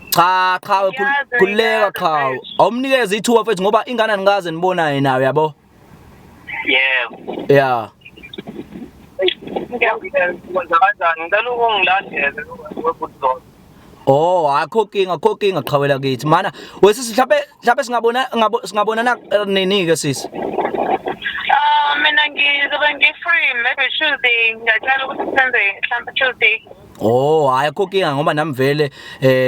Cha qhawe Ngiyazi, khululeka ngiyazi, qhawe. mfethu. Awumnikeze ithuba mfethu ngoba ingane anikaze nibonayo nayo yabo. Yebo. Yeah. Kwenza kanjani? Ngicela ukungilandele webhuti Zoso. Oh, akho kinga, akho kinga qhawela kithi. Mana, wesisi mhlambe mhlambe singabona singabonana nini ke sisi? Ah, mina ngizobe ngi-free maybe Tuesday. Ngiyacela ukuthi senze mhlambe Tuesday. Oh, hayi akho kinga ngoba nami vele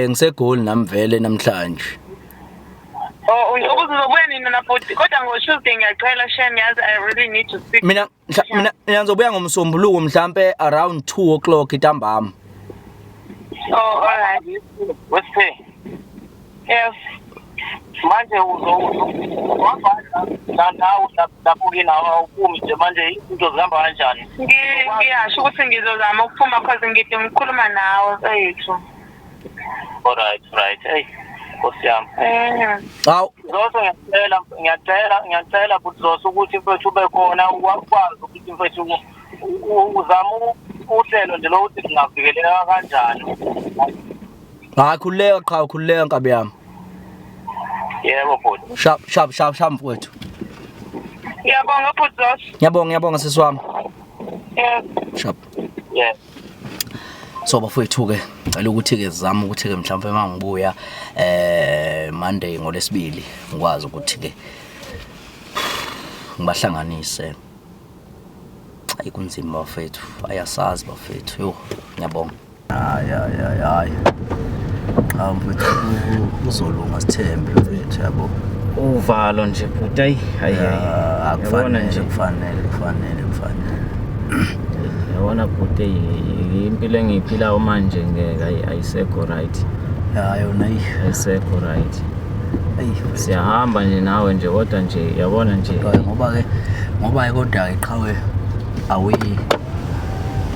ngiseGoli nami vele namhlanje. Oh, ukuze uzobuya nini na bhuti? Kodwa ngo-Tuesday ngiyacela shem yazi I really need to speak. Mina mina mina ngizobuya ngomsombuluko mhlambe around 2 o'clock ntambama. Oh, all right. Wesiphe. Yes. Manje uzohamba nawe lapho kinawo awuphumi nje manje izinto zihamba kanjani? Ngiyasho ukuthi ngizozama ukuphuma cause ngidinga ukukhuluma nawe mfethu. Alright, right. Hey, Nkosi yami. Hawu, Zoso ngiyacela ngiyacela ngiyacela bhuti Zoso ukuthi mfethu ube khona ukwazi ukuthi mfethu uzame uhlelo nje lokuthi singavikeleka kanjani. Hayi khululeka qhawe, khululeka nkabi yami. Yebo bhuti. Sharp sharp sharp sharp mfowethu. Ngiyabonga bhuti Zoso. Ngiyabonga ngiyabonga sisi wami. Yes. Sharp. Yeah. So bafowethu ke ngicela ukuthi ke sizame ukuthi ke mhlawumbe mangibuya Monday ngolesibili ngikwazi ukuthi ke ngibahlanganise. Ayi kunzima bafethu, ayasazi bafethu. Yo, ngiyabonga. Hayi hayi hayi hayi. Cha mfethu uzolunga sithembe mfethu yabo. Uvalo nje bhuti ayi ayi ayi. Yabona Akufanele nje. kufanele kufanele kufanele. Yabona bhuti impilo engiyiphilayo manje ngeke ayisekho right. Ya yona ayi. Ayisekho right. Ayi Siyahamba nje nawe nje kodwa nje yabona nje. Ngoba ke ngoba ke kodwa ke qhawe awi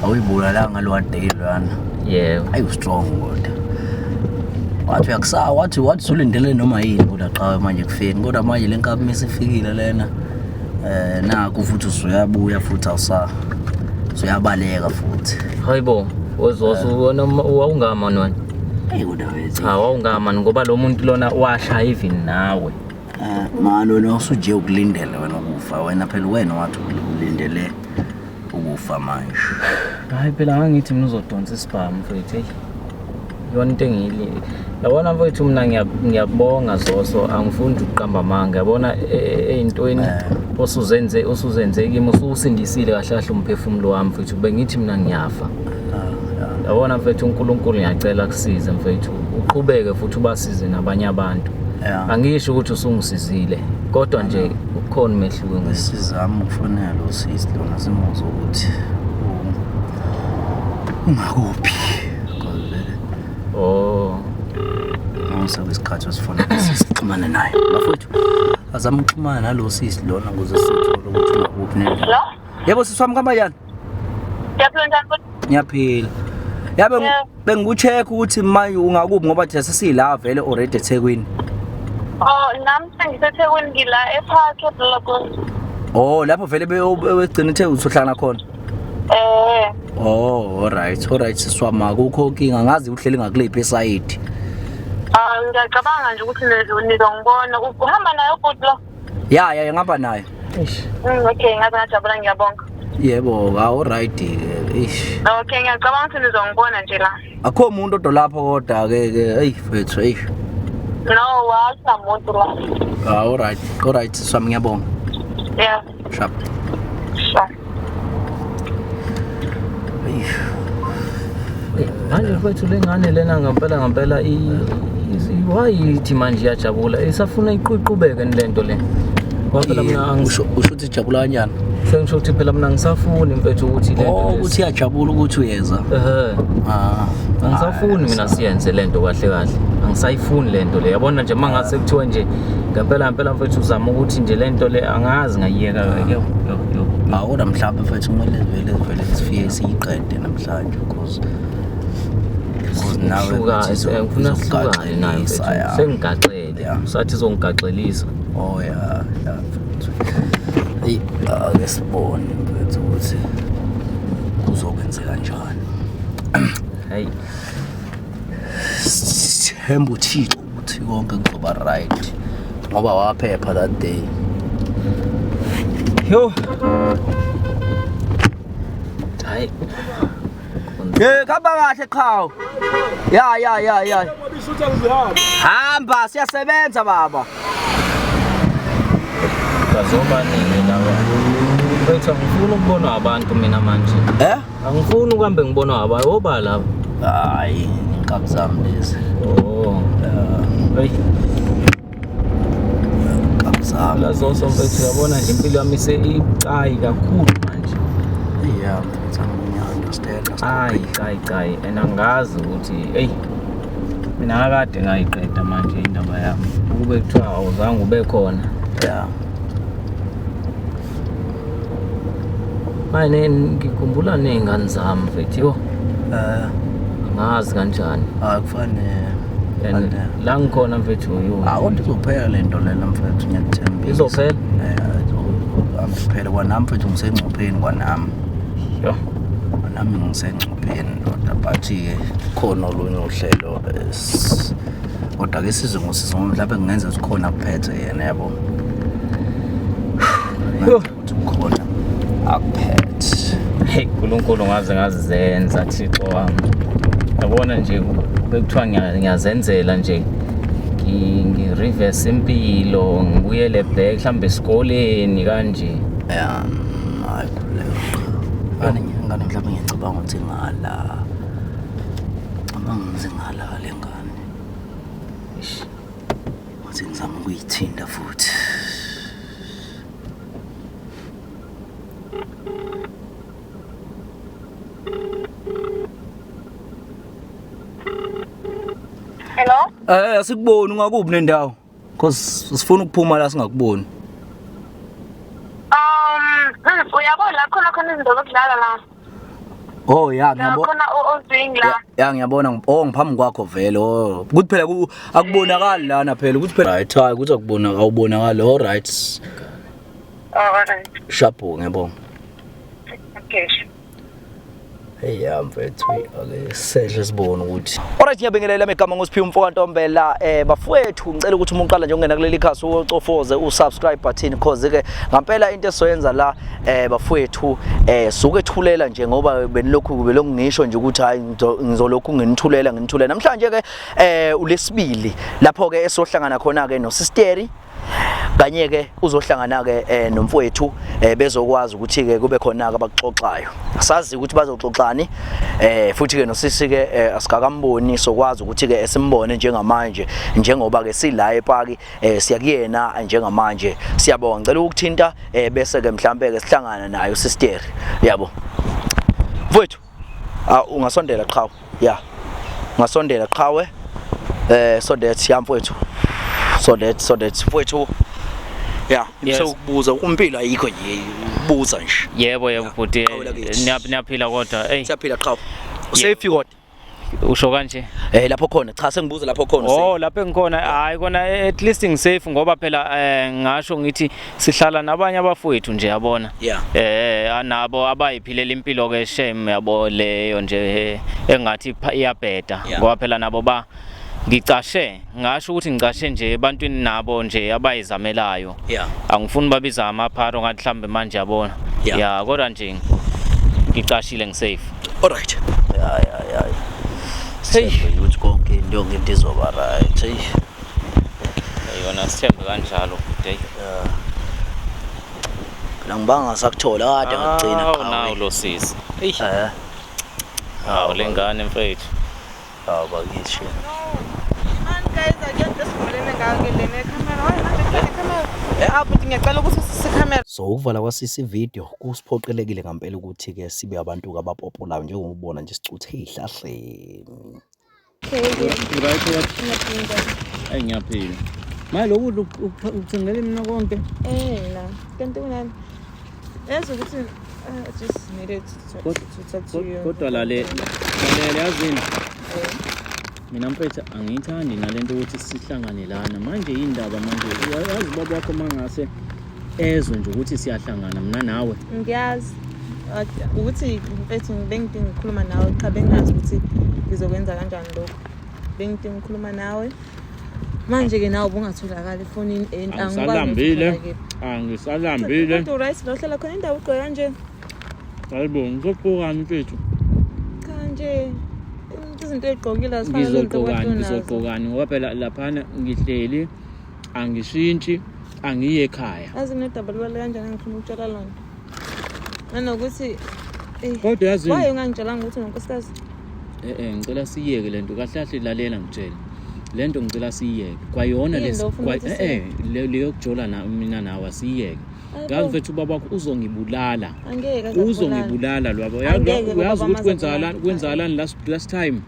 awuyibulalanga lo day lwana. Yebo. Ayi strong kodwa. Wathi uyakusawa wathi wathi usulindele noma yini kodwa qhawe manje kufeni kodwa manje le nkabi mesifikile lena naku futhi usuyabuya futhi awusa usuyabaleka futhi. Hayibo, wozoso wona wawungamani wena. Ayi kodwa wethu. Cha wawungamani ngoba lo muntu lona washaya even nawe. Mani wena usuje ukulindele wena ukufa wena phela wena wathi ulindele ukufa manje. Hayi phela ngangithi mina uzodonsa isibhamu mfethu hey. Yona into engiyili. Yabona mfethu mina ngiyakubonga Zoso angifuni ukuqamba amanga. Yabona eyintweni osuzenze osuzenze kimi ususindisile kahle kahle umphefumulo wami mfethu bengithi mina ngiyafa. Yabona mfethu uNkulunkulu ngiyacela kusize mfethu uqhubeke futhi ubasize nabanye abantu. Angisho ukuthi usungisizile kodwa nje ukhona umehluko ngisizama ukufonela usisi lona simuzwe ukuthi ungakuphi because oh isikhathi osifonela sixhumane naye bafowethu azama ukuxhumana nalo sisi lona ukuze sithole ukuthi ungakuphi nendawo. Yebo sisi wami kamayani. Ngiyaphila njani bhuti? Ngiyaphila. Yabe bengikucheck ukuthi manje ungakuphi ngoba thina sesila vele already eThekwini. Oh, nami sengiseThekwini ngila ePark eBlock. Oh, lapho vele begcina ethe uzohlangana khona. Oh, all right, all right sisi wami akukho inkinga ngazi uhleli ngakulephi esayidi. Ah, ngiyacabanga nje ukuthi nizongibona. Uhamba naye ubhuti lo? Ya ya ngihamba naye. Okay, ngaze ngajabula ngiyabonga. Yebo, all right ke. Eish. Okay, ngiyacabanga ukuthi nizongibona nje la. Akho umuntu odwa lapho kodwa ke ke hey mfethu hey. No, akunamuntu la. Ah, all right. All right sisi wami ngiyabonga. Yeah. Sharp. Sure. Manje mfethu lengane lena ngempela ngempela why ithi manje iyajabula isafuna iqhubeke lento le. Ngoba phela mina Usho usho ukuthi ijabula kanjani? Sengisho ukuthi phela mina ngisafuni mfethu ukuthi le Oh, ukuthi iyajabula ukuthi uyeza. Ehhe. Ah. Angisafuni mina siyenze lento kahle kahle. Angisayifuni lento le. Yabona nje mangase kuthiwa nje ngempela ngempela mfethu uzama ukuthi nje lento le angazi ngayiyeka yo yo yo. Awu kodwa mhlawumbe mfethu kumele vele vele sifike siyiqede namhlanje because nawe Hluka, mfethu ngifuna sihlukane nayo izokugaxelisa, mfethu. ya. Sengigaxele. Yeah. Usathi izongigaxelisa. Oh ya mfethu. Eyi, ake sibone mfethu ukuthi kuzokwenzeka kanjani. Hayi. Sithemba uThixo ukuthi konke kuzoba right ngoba waphepha that day. Yo. Hayi. Hey, khamba kahle qhawe. Ya ya ya ya. Hamba siyasebenza baba. Bazoba nini laba? Mfethu angifuni ukubonwa abantu mina manje. Eh? Angifuni ukuhambe ngibonwa abantu. Oba laba. Hayi, inkabi zami lezi. Oh. Hey. Inkabi zami. Lazoso mfethu uyabona nje impilo yami seyicayi kakhulu manje. Yeah, mfethu ngiya-understand. Ayi cayi cayi and angazi ukuthi hey mina akade ngayiqeda manje indaba yami. Ukube kuthiwa awuzange ube khona. Yeah. Manje ngikhumbula nezingane zami mfethu yo. Angazi kanjani. Hayi kufanele. And la ngikhona mfethu yo. Ah, kodwa izophela le nto lena mfethu ngiyakuthembisa. Izophela? Eh, izophela kwanami mfethu ngisengcupheni kwanami. Yo. Nami ngisengcupheni ndoda but-ke khona olunye uhlelo kodwa ke sizwe ngosizo ngoba mhlawumbe kungenza ukuthi khona akuphethe yena yabo. Yo. Ukuthi khona akuphethe. Hey uNkulunkulu ngaze ngazenza Thixo wami. Yabona nje bekuthiwa ngiyazenzela nje ngi-reverse impilo ngibuyele back mhlambe esikoleni kanje. Ya, hayi khululeka. Ngane ngane mhlawumbe ngiyacabanga ukuthi ngala. Cabanga ukuthi ngala le ngane. Eish. Ukuthi ngizama ukuyithinta futhi. Hello? Asikuboni ungakuphi nendawo? Because sifuna ukuphuma la singakuboni. Uyabona la khona khona izinto zokudlala la. Oh ya La ngiyabona. khona ozwing la. Ya ngiyabona oh ngiphambi kwakho vele oh ukuthi phela akubonakali lana phela ukuthi phela right hayi ukuthi akubonakali awubonakali all right. Oh, all right. Sharp ngiyabonga. Okay. Hey ya mfethu ake sehle sibone ukuthi. Alright ngiyabingelela megama ngoSiphiwe umfo kaNtombela bafowethu ngicela ukuthi uma uqala nje ungena kuleli khasi ucofoze usubscribe button because ke ngampela into esizoyenza la bafowethu suke ethulela nje ngoba benilokhu belokhu ngisho nje ukuthi hayi ngizolokhu nginithulela namhlanje ke ulesibili lapho ke esohlangana khona ke nosisteri kanye ke uzohlangana ke nomfowethu bezokwazi ukuthi ke kube khona ke abaxoxayo. Asazi ukuthi bazoxoxani futhi ke nosisi ke asikakamboni sokwazi ukuthi ke esimbone njengamanje njengoba ke sila epaki siyakuyena njengamanje. Siyabonga ngicela ukuthinta bese ke mhlambe ke sihlangana nayo sister yabo. Mfowethu ungasondela qhawe. Ya. Ungasondela qhawe. So that ya mfowethu. So that mfowethu. Ya, Yes. ngikubuza umpilo ayikho nje ubuza nje. Yebo yebo bhuti Qhawe lakithi. niyaphila kodwa. Hey Siyaphila qhawe. Usafe kodwa. usho kanje. Lapho khona cha sengibuza lapho khona. Oh lapho engikhona hayi kona at least ngisafe ngoba phela ngasho ngithi sihlala nabanye abafowethu nje yabona. Yeah. Anabo abayiphilela impilo ke shame yabo leyo nje engathi iyabheda ngoba phela nabo ba ngicashe ngasho ukuthi ngicashe nje ebantwini nabo nje abayizamelayo. Angifuni babiza amapharo ngathi mhlambe manje yabona. Ya kodwa nje ngicashile ngisafe. All right. Ya. Hey, ukuthi konke into yonke into izoba right. Hey. Yona sithembe kanjalo bhuti. Phela ngibanga sakuthola kade ngagcina qhawe. Nawu lo sisi. Hey. Hawu lengane mfethu. Hawu bakithi. Man guys, I get this morning ngake le camera. Why manje le camera? Apho Ngiyacela ukuthi ususe ikhamera. So ukuvala kwasisi video kusiphoqelekile ngampela ukuthi-ke sibe abantu-ke abapopolayo njengoba ubona nje sicuthe ey'hlahleni. Right what? Ayi ngiyaphila. Manje lokudla ukuthengele mina konke. Eh la, kanti kunani? Yazi ukuthi I just needed to talk to you. Kodwa lale lalela yazini. Mina mfethu angiyithandi nalento ukuthi sihlangane lana. Manje indaba manje yazi baba wakho mangase ezwe nje ukuthi siyahlangana mina nawe. Ngiyazi ukuthi mfethu bengidinga ukukhuluma nawe cha bengazi ukuthi ngizokwenza kanjani lokho. Bengidinga ukukhuluma nawe. Manje-ke nawe ubungatholakali efonini and Angisalambile. Angisalambile. Kodwa right la uhlala khona indawo ugqoke kanje. Hayibo ngizogqokani mfethu? Cha nje izinto ey'gqokile azifani nezinto Ngizogqokani okade unazo. ngizogqokani ngoba phela laphana ngihleli angishintshi angiye ekhaya. Yazi nginodaba lubaluleke kanjani engifuna ukutshela lona. Nanokuthi eh, Kodwa yazini why ungangitshelanga ukuthi unonkosikazi? Eh eh ngicela siyeke lento kahle kahle lalela ngitshele. Lento ngicela siyeke. Kwayona Yini lesi lo ofuna ukuthi eh eh leyo kujola na mina nawe asiyeke. Hayibo. Ngazi mfethu ubaba wakho uzongibulala. Angeke aze akubulale. Uzongibulala lwabo. Angeke Uyazi ubaba ukuthi amaze kwenzakalani akubulale. kwenzakalani last time.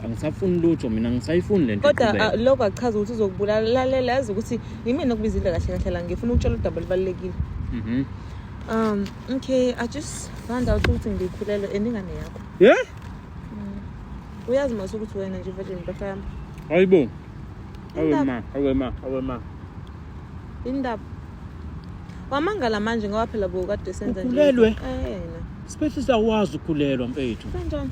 Angisafuni lutho mina ngisayifuni lento. Kodwa iqhubeke. lokho akuchazi ukuthi uzokubulala. Lalela yazi ukuthi yimina okubizile kahle kahle la ngifuna ukutshela udaba olubalulekile. Okay, I just found out ukuthi ngikhulelwe and ingane yakho. Yeah? Uyazi mase ukuthi wena nje virgin impahla yami. Hayibo. Awe Indaba. ma, awe ma, awe ma. Indaba. Wamangala manje ngoba phela bokade senza nje. Ukhulelwe? Eh. Siphethisa awukwazi ukukhulelwa mfethu. Kanjani?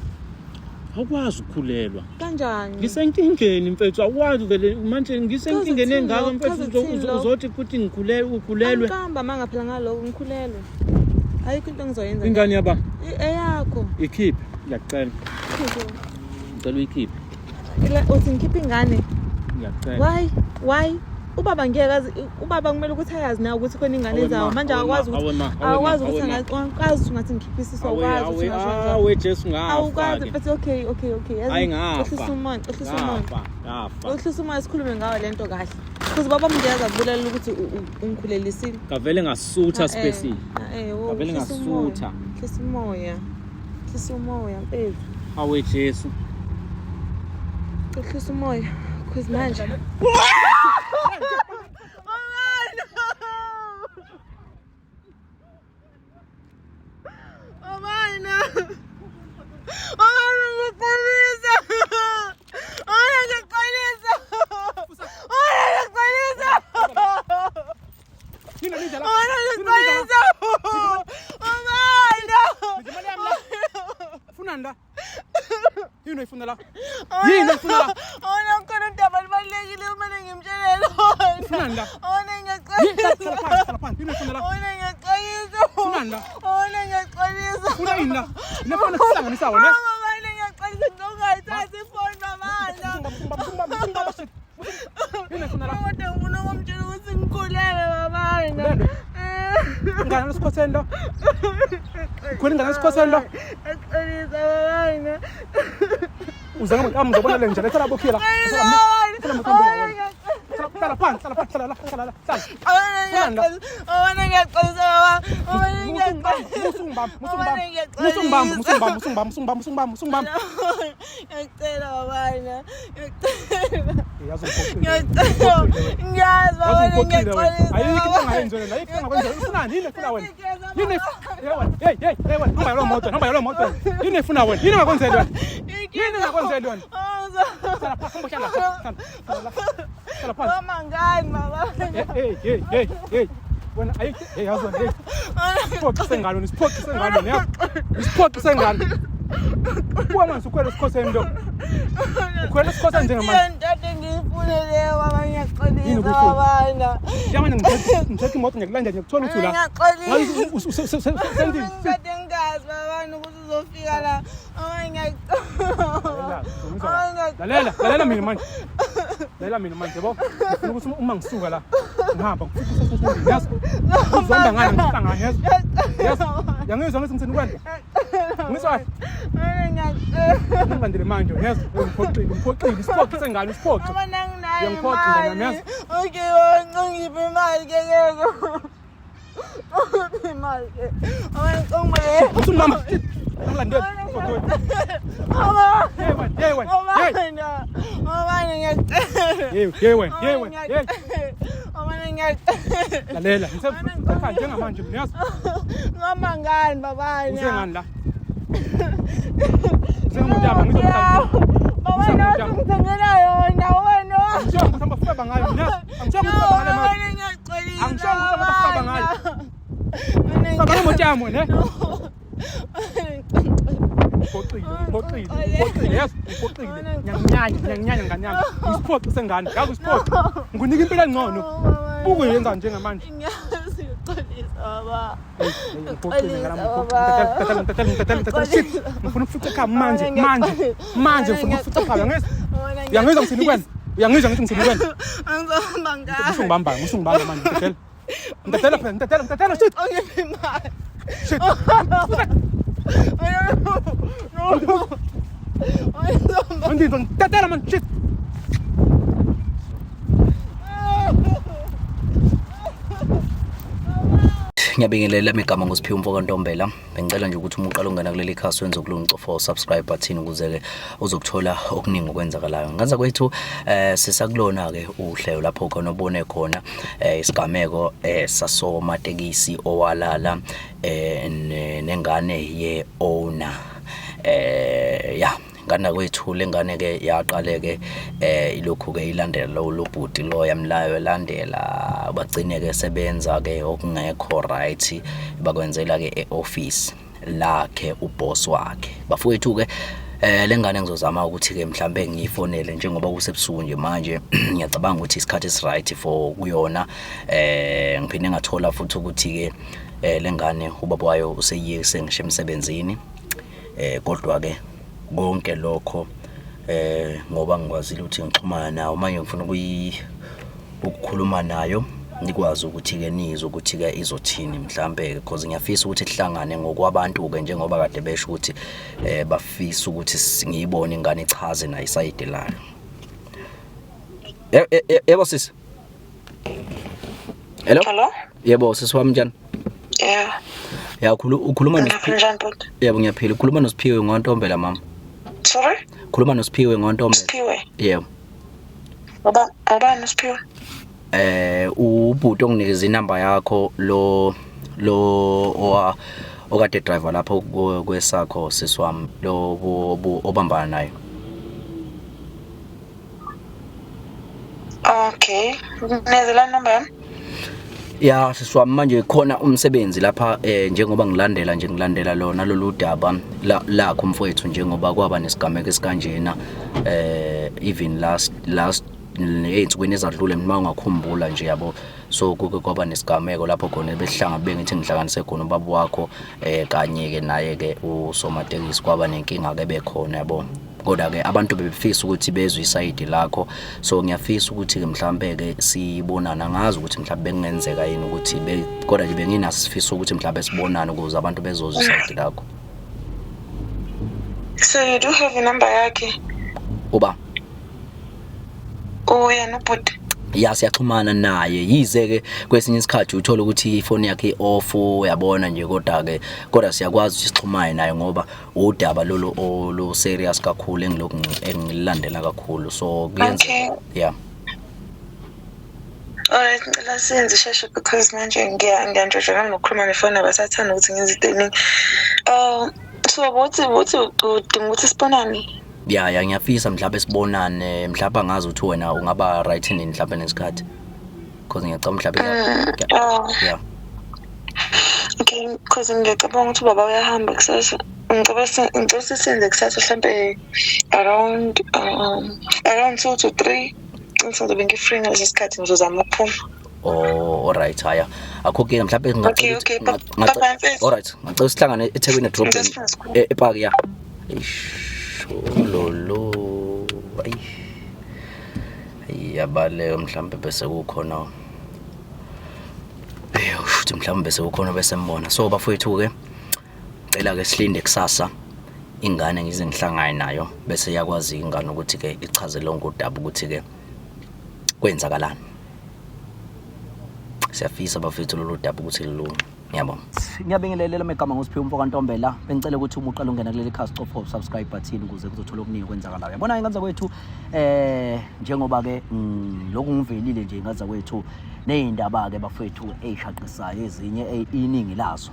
Awukwazi ukukhulelwa. Kanjani? Ngisenkingeni mfethu awukwazi vele manje ngisenkingeni Chaza engaka ukuthini mfethu lokho? Chaza ukuthini lokho? uzothi futhi ngikhulelwe ukhulelwe. Angiqamba manga phela ngaloko ngikhulelwe. Ayikho into engizoyenza. Ingane yaba Eyakho. ikhiphe ngiyacela. Ngicela uyikhiphe. Uthi ngikhiphe ingane. Ngiyacela. Why? Why? Ubaba ngeke azi ubaba kumele ukuthi ayazi nawe ukuthi khona ingane Awe ezayo ma, manje awe ma, akwazi ukuthi awe ma, awe ma, awakwazi ukuthi awe ma. angakwazi ukuthi ungathi ngikhiphe isisu Awe awukwazi ukuthi awe ungasho kanjalo. awe Jesu ngafa. Awukwazi ke. but okay okay okay yazi Hayi ngafa. ehlisa umoya ehlisa umoya Ngafa, ngafa. ehlisa umoya sikhulume ngayo lento kahle because baba ngeke akubulala ukuthi ungikhulelisile Ngavele ngasutha space. Ngavele ngasutha. hlisa umoya hlisa umoya mfethu Awe Jesu. hlisa umoya cause manje Funani la? Yini oyifuna la? Yini oyifuna la? Ona khona udaba lubalulekile kumele ngimtshele lona. Funani la? Ona Yini ngiyaxolisa. hlala phansi, hlala phansi. Yini oyifuna la? Ona ngiyaxolisa. Funani la? Ona ngiyaxolisa. Funa yini la? Nefona sihlanganisa wena. Mama mina ngiyaxolisa ngizongayithathi ifoni mama. Yini oyifuna la? Kodwa ngifuna ukumtshela ukuthi ngikhulelwe mama. Ukhulelwe? Ingane lesikhotheni lo. Ukhwela ingane lesikhotheni lo. Ngiyaxolisa mama. Uze ngami ngizobona le nje letha labo khila. Hlala phansi, hlala phansi, hlala la, hlala la, hlala. Ona ngiyaxolisa mama. Ona ngiyaxolisa. Musungibamba, musungibamba. Musungibamba, musungibamba, musungibamba, musungibamba, musungibamba. Ngiyacela babana. Ngiyacela. Yazi ungiphoxile. Ngiyacela. Ngiyazi Yazi babana ungiphoxile wena. ngiyaxolisa. Ayikho into ongayenzi wena, ayikho into ongakwenza. Ufunani? Yini efuna wena? Yini hey wena, hey hey hey wena, hamba yalo moto, hamba yalo moto. Yini efuna wena? Yini engakwenzeli wena? Yini engakwenzeli wena? Hlala phansi, hamba hlala. Hlala. Hlala. Hlala phansi. Mama ngani mama. Hey hey hey hey. Wena ayikho hey yazi wena hey. Isiphoxi sengalo, isiphoxi sengalo, yazi. Isiphoxi sengalo. Buka manje ukhwela esikhoseni lo. Ukhwela esikhoseni njengamanje. Into engiyifune leyo baba Yini ngiyaxolisa ubuyifuna? babana. Njengamanje ngithethe imoto ngiyakulanda ngiyakuthola uthi la. Ngiyaxolisa. Sendini. Kade ngingazi babana ukuthi uzofika la. Mama ngiyaxolisa. Lalela, lalela mina manje. Lalela mina manje yabo. Ngifuna ukuthi uma ngisuka la ngihamba ngifuna ukuthi yazi. Uzonda ngani ngihlangane yazi. Yazi. Yangizwa ngithi ngithini kwena. Ngizwa kahle. Mama ngiyaxolisa. Ngilandele manje yazi. Ngiphoxile, ngiphoxile, isiphoxi sengane, isiphoxi. Mama nanginayo. Uyangiphoxa ingane yami yazi. Okay, ngiphe imali ke ke. Ngiphe imali ke. Uthi mama. Ngilandela. Mama. Hey wena, hey wena. Hey. Mama, ngiyacela. Hey, hey wena, hey wena. Hey. Mama ngiyacela. Lalela, ngisekhaya njengamanje mina yazi. Ngihamba ngani babana? Usengani la? Usengamuntu yami ngizomthanda. Baba Usengamuntu yami. ngithengela yona wena. Angishongo ukuthi hamba feba ngayo mina yazi. Angishongo ukuthi hamba ngale mali. Angishongo ukuthi hamba feba ngayo. Feba ngemoto yami wena. eh? Uphoxile, uphoxile, uphoxile, yazi, uphoxile. Ngiyakunyanya, ngiyakunyanya ngane yami. Usiphoxi sengane, yazi usiphoxi. Ngikunika impilo engcono. Buku yenza njengamanje. Ngiyazi ngixolisa baba. Ngiphoxile ngane yami, uphoxile. Ngithathela, ngithathela, ngithathela, shit. Ngifuna ukufica ekhaya manje, manje. Manje ngifuna ukufica ekhaya, uyangizwa? Uyangizwa ngithini kuwena? Uyangizwa ngithi ngithini kuwena? Angizohamba ngani? Usungibamba, usungibamba manje, ngithathela. Ngithathela phela, ngithathela, ngithathela, shit. Ungiphe imali. Shit. No. Angizohamba. Ngizwa ngithathela manje, shit. Ngiyabingelela igama nguSiphiwe Mfoka Ntombela. Bengicela nje ukuthi uma uqala ungena kuleli khasi wenze okulunga ucofa subscribe button ukuze ke uzokuthola okuningi okwenzakalayo. Ngenza kwethu sisakulona ke uhlelo lapho khona obone khona isigameko sasomatekisi owalala nengane ye owner. Ya ngane kwethu lengane ke yaqale ke ilokhu ke ilandela lo lobhuti lo yamlayo elandela bagcine ke sebenza ke okungekho right bakwenzela ke eoffice lakhe uboss wakhe bafowethu ke lengane ngizozama ukuthi ke mhlambe ngiyifonele njengoba kusebusuku nje manje ngiyacabanga ukuthi isikhathi esi right for kuyona ngiphinde ngathola futhi ukuthi ke lengane ubaba wayo useyiye sengisho emsebenzini kodwa ke konke lokho ngoba ngikwazile ukuthi ngixhumana nawo manje ngifuna ukukhuluma nayo nikwazi ukuthi ke nizwe ukuthi ke izothini mhlambe because ngiyafisa ukuthi sihlangane ngokwabantu ke njengoba kade besho ukuthi bafisa ukuthi ngiyibone ingane ichaze nayo isayide layo. Yebo sisi. Hello. Hello? Yebo sisi wami njani? Yeah. Ya ukhuluma noSiphiwe. Njani bhuti? Yebo ngiyaphila. Ukhuluma noSiphiwe ngoNtombela mama. Sorry? Khuluma noSiphiwe ngoNtombela. Siphiwe. Yebo. Baba, ubani uSiphiwe? Ubhuti onginikeza inamba yakho lo okade driver lapho kwesakho sisi wami lo obambana naye. Okay. Nezela number yami? Ya sisi wami manje khona umsebenzi lapha njengoba ngilandela nje ngilandela lona lolu daba lakho mfowethu njengoba kwaba nesigameko esikanjena even last ey'nsukwini ezadlule uma ungakhumbula nje yabo so kuke kwaba nesigameko lapho khona behlanga bengithi ngihlanganise khona ubaba wakho kanye ke naye ke usomatekisi kwaba nenkinga ke bekhona yabo kodwa ke abantu bebefisa ukuthi bezwe isayidi lakho so ngiyafisa ukuthi ke mhlambe ke sibonana ngazi ukuthi mhlambe bekungenzeka yini ukuthi kodwa nje benginaso isifiso ukuthi mhlambe sibonane ukuze abantu bezozwa isayidi lakho. So you do have a number yakhe? Uba? Uyena ubhuti? Ya siyaxhumana naye yize ke kwesinye isikhathi uthola ukuthi ifoni yakhe i-off uyabona nje kodwa ke kodwa siyakwazi ukuthi sixhumane naye ngoba udaba lolu olu serious kakhulu engilokhu engilandela kakhulu so kuyenza. Okay. Yeah. Alright, ngicela siyenze isheshe because manje ngiyanjojana nokukhuluma nefoni abasathanda ukuthi ngenze into eningi. So uthi udinga ukuthi sibonane? Ya ngiyafisa mhlawumbe sibonane mhlawumbe angazi ukuthi wena ungaba right nini mhlawumbe nesikhathi because ngiyacabanga mhlawumbe yeah. Okay, because ngiyacabanga ukuthi ubaba uyahamba kusasa. Ngicela sisenze kusasa mhlawumbe around 2 to 3. Ngizobe ngi-free ngaleso sikhathi ngizozama ukuphuma. Oh, alright haya. Akho ke mhlawumbe ngingacela. Okay, Alright, ngicela sihlangane eThekwini edrobheni epark ya. Eish, lolo. Ayi. Iyabaleka mhlawumbe bese kukhona. Ushuthi mhlawumbe bese kukhona bese mbona. So bafowethu ke cela ke silinde kusasa ingane ngize ngihlangane nayo bese yakwazi ingane ukuthi ke ichaze lonke udaba ukuthi ke Kwenzakalani? Siyafisa bafethu lolu daba ukuthi lilunge. Ngiyabonga. Ngiyabingelela megama ngoSiphiwe umfo kaNtombela. Bengicela ukuthi uma uqala ungena kuleli khasi cofa subscribe button ukuze kuzothola okuningi okwenzakalayo. Yabona ingane zakwethu njengoba ke lokhu ngivelile nje ingane zakwethu nezindaba ke bafethu ezishaqisayo ezinye iningi lazo.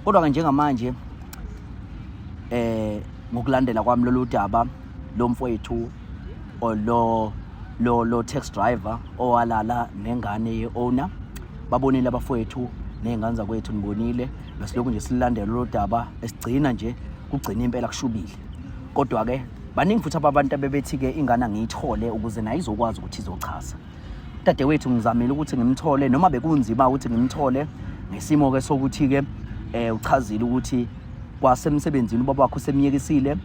Kodwa ke njengamanje ngokulandela kwami lolu daba lomfowethu lo lo lo taxi driver owalala nengane ye-owner babonile abafowethu ney'ngane zakwethu nibonile besilokhu nje silandela lolu daba esigcina nje kugcina impela kushubile kodwa-ke baningi futhi abantu abebethi-ke ingane angiyithole ukuze naye izokwazi ukuthi izochaza Dadewethu ngizamile ukuthi ngimthole noma bekunzima ukuthi ngimthole ngesimo ke sokuthi ke uchazile ukuthi kwasemsebenzini ubaba wakho usemyekisile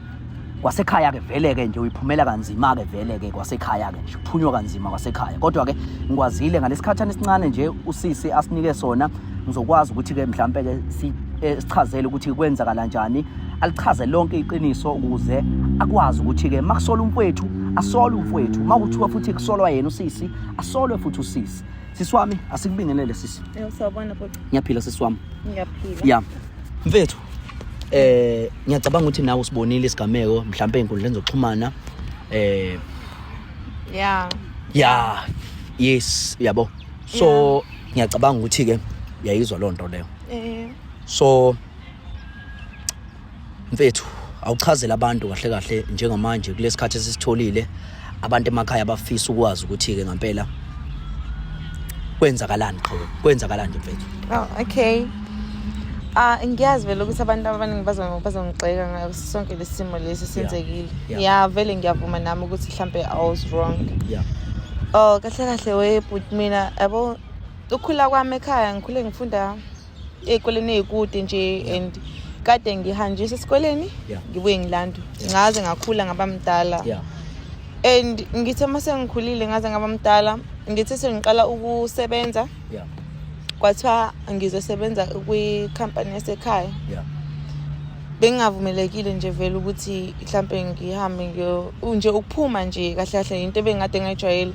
kwasekhaya ke vele ke nje uyiphumela kanzima ke vele ke kwasekhaya ke nje uphunywa kanzima kwasekhaya kodwa ke ngikwazile ngalesikhathana esincane nje usisi asinike sona ngizokwazi ukuthi ke mhlambe ke sichazele ukuthi kwenzakala kanjani alichaze lonke iqiniso ukuze akwazi ukuthi ke makusola umfowethu asole umfowethu makuthiwa futhi kusolwa yena usisi asolwe futhi usisi. Sisi wami asikubingelele sisi. Yebo sawubona bhuti. Ngiyaphila sisi wami. Ngiyaphila. Ya. Mfethu ngiyacabanga ukuthi nawe usibonile isigameko mhlambe ey'nkundleni zokuxhumana Yeah. Ya yes yabo. So ngiyacabanga ukuthi ke uyayizwa loo nto leyo. So mfethu awuchazele abantu kahle kahle njengamanje kulesikhathi esisitholile abantu emakhaya bafisa ukwazi ukuthi ke ngempela kwenzakalani qho kwenzakalani nje mfethu. Oh okay. Ngiyazi vele ukuthi abantu abaningi bazongigxeka ngayo sonke lesimo lesi senzekile. Yeah vele ngiyavuma nami ukuthi mhlambe I was wrong. Yeah. Oh kahle kahle we but mina yabo ukukhula kwami ekhaya ngikhule ngifunda ey'koleni ey'kude nje and kade ngihanjiswa esikoleni ngibuye ngilandwe ngaze ngakhula ngaba mdala and ngithe uma sengikhulile ngaze ngaba mdala ngithe sengiqala ukusebenza kwathiwa ngizosebenza kwikhampani yasekhaya bengingavumelekile nje vele ukuthi mhlampe ngihambe nje ukuphuma nje kahle kahle into ebengikade ngayijwayele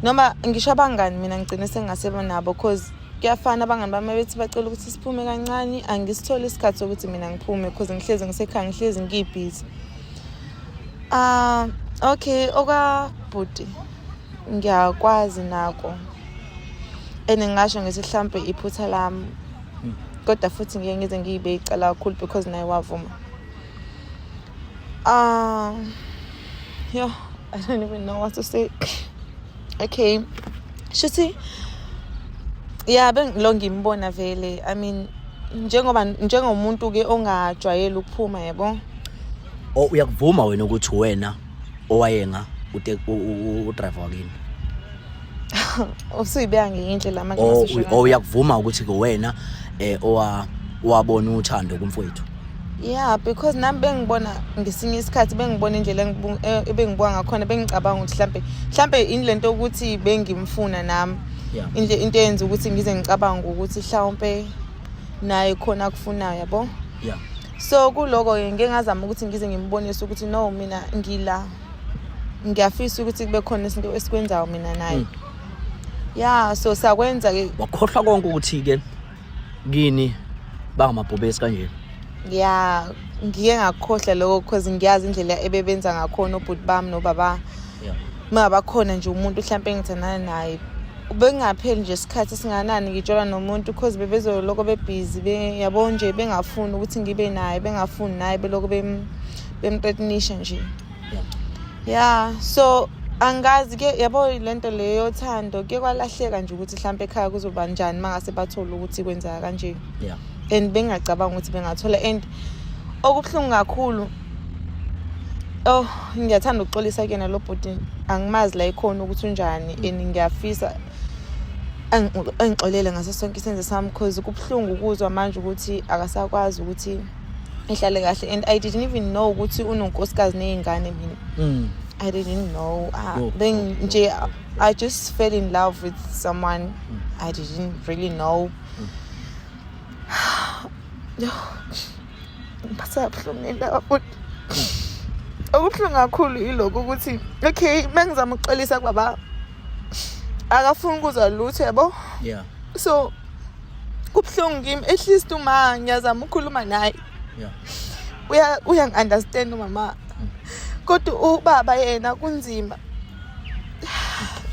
noma ngisho abangani mina ngigcine sengingaseba nabo cause kuyafana abangani bami bethi bacela ukuthi siphume kancane angisitholi isikhathi sokuthi mina ngiphume cause ngihlezi ngisekhaya ngihlezi ngibhizi. Okay okabhuti ngiyakwazi nako and ngingasho ngithi hlampe iphutha lami kodwa futhi ngike ngize ngiyibe icala kakhulu because naye wavuma. Yeah, I don't even know what to say. Okay. Shuthi yeah bengilo ngimbona vele. I mean njengoba njengomuntu ke ongajwayele ukuphuma yabo. Oh uyakuvuma wena ukuthi wena owayenga udriver wakini. Usuyibeka ngenye indlela manje masisho. Oh uyakuvuma ukuthi ke wena owabona uthando kumfowethu. Yeah because nami bengibona ngesinye isikhathi bengibona indlela ebengibuka ngakhona bengicabanga ukuthi mhlambe inlento ukuthi bengimfuna nami. Into eyenza ukuthi ngize ngicabanga ukuthi mhlawumbe naye khona akufunayo yabo. Yeah. So kuloko ke ngike ngazama ukuthi ngize ngimbonise ukuthi no mina ngila ngiyafisa ukuthi kube khona isinto esikwenzayo mina naye. Yeah so sakwenza ke wakhohlwa konke ukuthi ke kini bangamabhubesi kanje. Yeah ngike ngakhohlwa lokho because ngiyazi indlela ebebenza ngakhona ubhuti bami nobaba. Yeah. Mangabakhona nje umuntu mhlambe engithandana naye bengapheli nje isikhathi singanani ngitshelwa nomuntu because bebezoloko bebhizi yabo nje bengafuni ukuthi ngibe naye bengafuni naye beloko bemthreatenisha nje. Yeah so angazi ke yabo lento leyo yothando ke kwalahleka nje ukuthi mhlambe ekhaya kuzoba njani mangase bathole ukuthi kwenzeka kanje. Yeah. And bengacabanga ukuthi bengathola and okubuhlungu kakhulu oh ngiyathanda ukuxolisa kuyena lo bhuti angimazi la ikhona ukuthi unjani and ngiyafisa angixolele ngaso sonke isenzo sami because kubuhlungu ukuzwa manje ukuthi akasakwazi ukuthi ehlale kahle and I didn't even know ukuthi unonkosikazi nezingane mina. I didn't know. Then nje I just fell in love with someone I didn't really know. Ngiphatheka kabuhlungu ngendaba futhi. Okubuhlungu kakhulu yilokhu ukuthi okay mengizama ukuxolisa kubaba Akafuni ukuzwa lutho yabo. Yeah. So kubuhlungu kimi, at least uma ngiyazama ukukhuluma naye. Yeah. Uya uyangi-understand umama. Kodwa ubaba yena kunzima.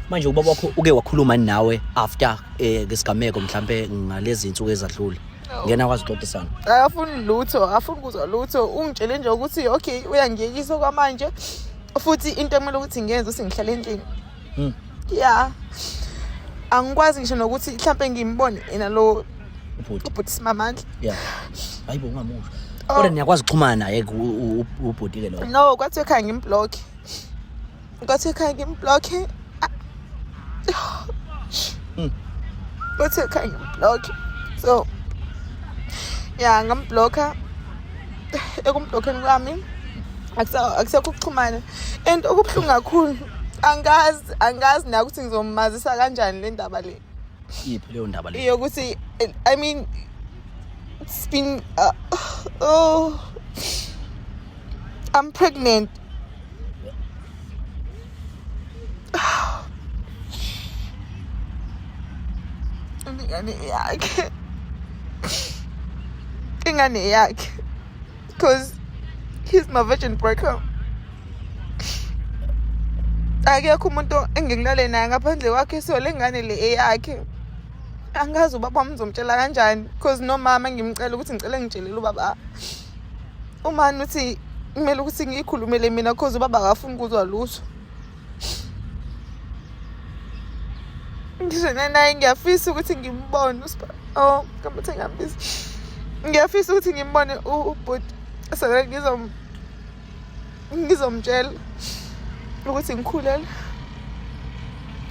Manje ubaba wakho uke wakhuluma nawe after ngesigameko mhlambe ngalezi insuku ezadlule? Ngena kwazi uxoxisana. Akafuni lutho, akafuni ukuzwa lutho. Ungitshele nje ukuthi okay uyangiyekisa kwamanje. Futhi into ekumele ukuthi ngiyenze ukuthi ngihlale endlini. Yeah. Angikwazi ngisho nokuthi mhlambe ngimbone yena lo Ubhuti. Ubhuti Simamandla. Yeah. Hayibo ungamusho. Oh. Kodwa niyakwazi ukuxhumana naye ubhuti ke lo. No, kwathiwa ekhaya ngimblock. Kwathiwa ekhaya ngimblock. Kwathiwa ekhaya ngimblock. So yeah, ngamblocka. Ekumblockeni kwami akusekho ukuxhumana. And okubuhlungu kakhulu angazi na ukuthi ngizomazisa kanjani le ndaba le. Iphi leyo ndaba le? Yokuthi I mean it's been oh I'm pregnant. Ingane yakhe. Ingane yakhe. Because he's my virgin breaker. Akekho umuntu engingilale naye ngaphandle kwakhe, so le ngane le eyakhe. Angazi ubaba wami ngizomtshela kanjani, because nomama ngimcela ukuthi ngicela ngitshelele ubaba. Umani uthi kumele ukuthi ngiyikhulumele mina because ubaba akafuni ukuzwa lutho. Ngisho naye ngiyafisa ukuthi ngimbone uSpha. Oh, ngamuthe ngambiza. Ngiyafisa ukuthi ngimbone ubhuti. So that ngizomtshela ukuthi ngikhulelwe.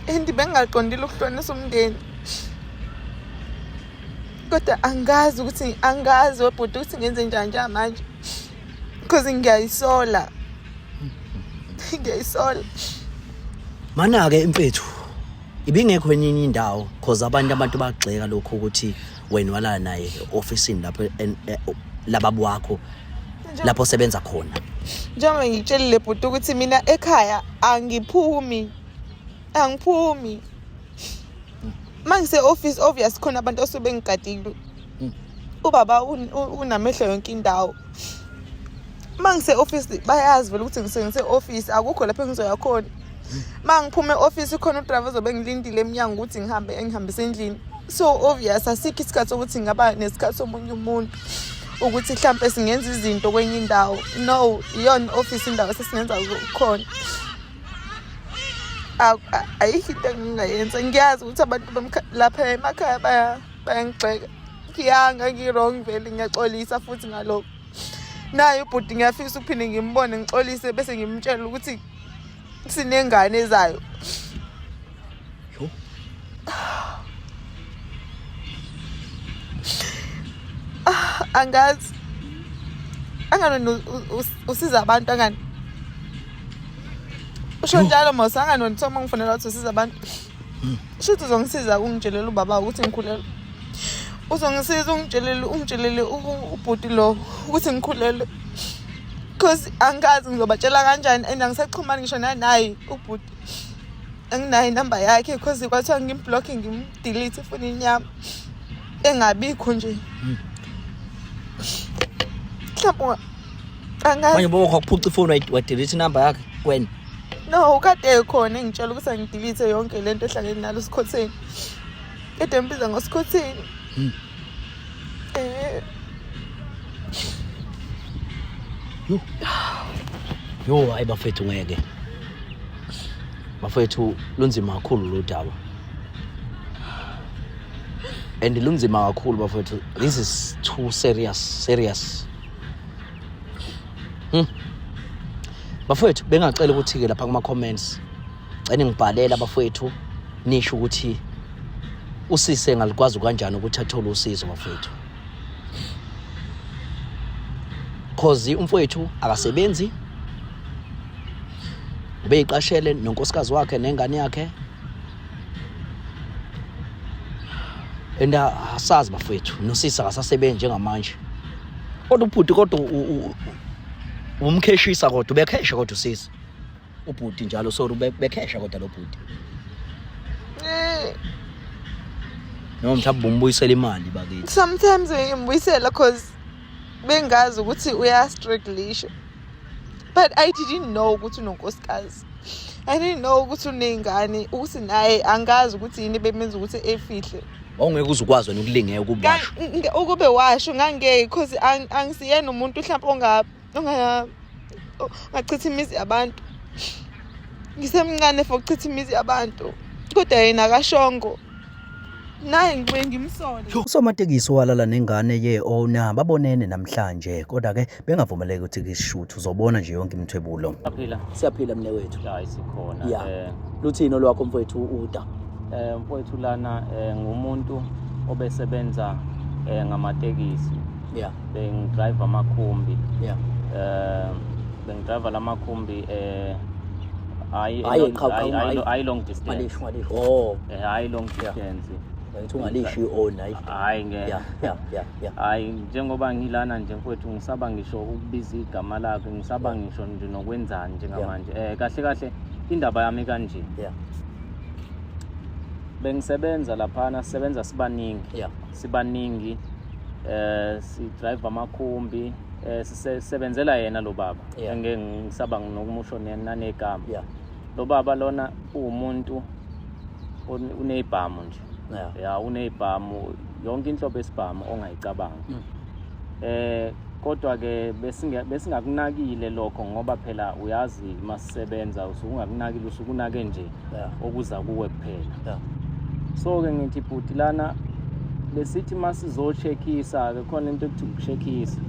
And bengingaqondile ukuhlukanisa umndeni. Kodwa angazi ukuthi angazi webhuti ukuthi ngenze njani njengamanje. Because ngiyayisola. Ngiyayisola. Mana-ke mfethu ibingekho enye indawo cause abantu bagxeka lokho ukuthi wena walala naye ofisini lapho lababa wakho lapho osebenza khona. Njengoba ngikutshelile bhuti ukuthi mina ekhaya angiphumi. Angiphumi. Mangise office obvious khona abantu osuke bengigadile. Ubaba unamehlo yonke indawo. Mangise office bayazi vele ukuthi ngise office akukho lapho engizoya khona. Mangiphuma e-office khona udriver ozobe ngilindile eminyango ukuthi ngihambe engihambise endlini. So obvious asikho isikhathi sokuthi ngaba nesikhathi somunye umuntu ukuthi mhlambe singenza izinto kwenye indawo. No, iyona office indawo sesingenza khona. Ayikho into engingayenza. Ngiyazi ukuthi abantu lapha emakhaya bayangigxeka. Ngiyanga ngi-wrong vele, ngiyaxolisa futhi ngalokho. Naye ubhuti ngiyafisa ukuphinde ngimbone ngixolise bese ngimtshela ukuthi sinengane ezayo. Angazi. Angani usiza abantu angani? Usho njalo mos angani wena uma ngifonela ukuthi usiza abantu. Shuthi uzongisiza ungitshelele ubaba ukuthi ngikhulelwe. Uzongisiza ungitshelele ubhuti lo ukuthi ngikhulelwe. Because angazi ngizobatshela kanjani and angisaxhumani ngisho nanaye ubhuti. Anginayo inamba yakhe because kwathiwa ngimblock ngimdelete efonini yami. Engabikho nje. Mhlawumbe angazi. Manje baba wakuphuca ifoni wadelete inamba yakhe wena. No, kade khona engitshela ukuthi angidelete yonke lento ehlangene nalo sikhotheni. Kade ngibiza ngosikhotheni. Yo, hayi bafethu ngeke. Bafethu lunzima kakhulu lo daba. And lunzima kakhulu bafethu. This is too serious. Bafethu bengacela ukuthi ke lapha kuma comments cela ngibhalela bafethu nisho ukuthi usise ngalikwazi kanjani ukuthi athole usizo bafethu. Cause umfowethu akasebenzi, ubeyiqashele nonkosikazi wakhe nengane yakhe. And asazi bafethu nosisi akasasebenzi njengamanje. Kodwa ubhuti kodwa umkheshisa kodwa ubekhesha kodwa usisi. Ubhuti njalo sorry ubekhesha kodwa lo bhuti. ney'ngane. Noma mhlawumbe umbuyisela imali bakithi. Sometimes bengimbuyisela cause bengazi ukuthi uyastrugglisha, but I didn't know ukuthi unonkosikazi, I didn't know ukuthi uney'ngane, ukuthi naye angazi ukuthi yini bemenza ukuthi efihle. Wawungeke uze ukwazi wena ukulingeka ukuba washo. Ukube washo ngangeke, cause angisiyena umuntu mhlawumbe ongachitha imizi yabantu. Ngisemncane for ukuchitha imizi yabantu, kodwa yena akashongo, naye ngibuye ngimsole. Usomatekisi owalala nengane ye-owner babonene namhlanje, kodwa-ke bengavumeleki ukuthi kishoot. Uzobona nje yonke imithwebulo. Aphila. Siyaphila mne wethu. Hayi, sikhona. Ya. Luthini olwakho mfowethu uda? Mfowethu lana ngumuntu obesebenza ngamatekisi. Bengidrive amakhumbi. Bengidrive lamakhumbi, hayi. Hayi, cha, cha, hayi. Hayi, long distance. Ungalisho, ungalisho. Oh. Hayi, long distance. Ngithi ungalisho i-owner, hayi. Hayi, ngeke. Ya. Hayi, njengoba ngilana nje mfowethu, ngisaba ngisho ukubiza igama lakhe, ngisaba ngisho nje nokwenzani njengamanje. Kahle kahle indaba yami kanje. Bengisebenza laphana, sisebenza sibaningi. Sibaningi, si drive amakhumbi, sisebenzela yena lo baba. Engeke ngisaba nokumusho nanegama. Lo baba lona uwumuntu unezibhamu nje. Ya, unezibhamu, yonke inhlobo esibhamu ongayicabanga. Kodwa ke besingakunakile lokho, ngoba phela uyazi masisebenza usuke ungakunakile, usuke unake nje okuza kuwe kuphela. So ke ngithi bhuti lana besithi masizocheckisa ke, khona into ekuthi ukucheckisa.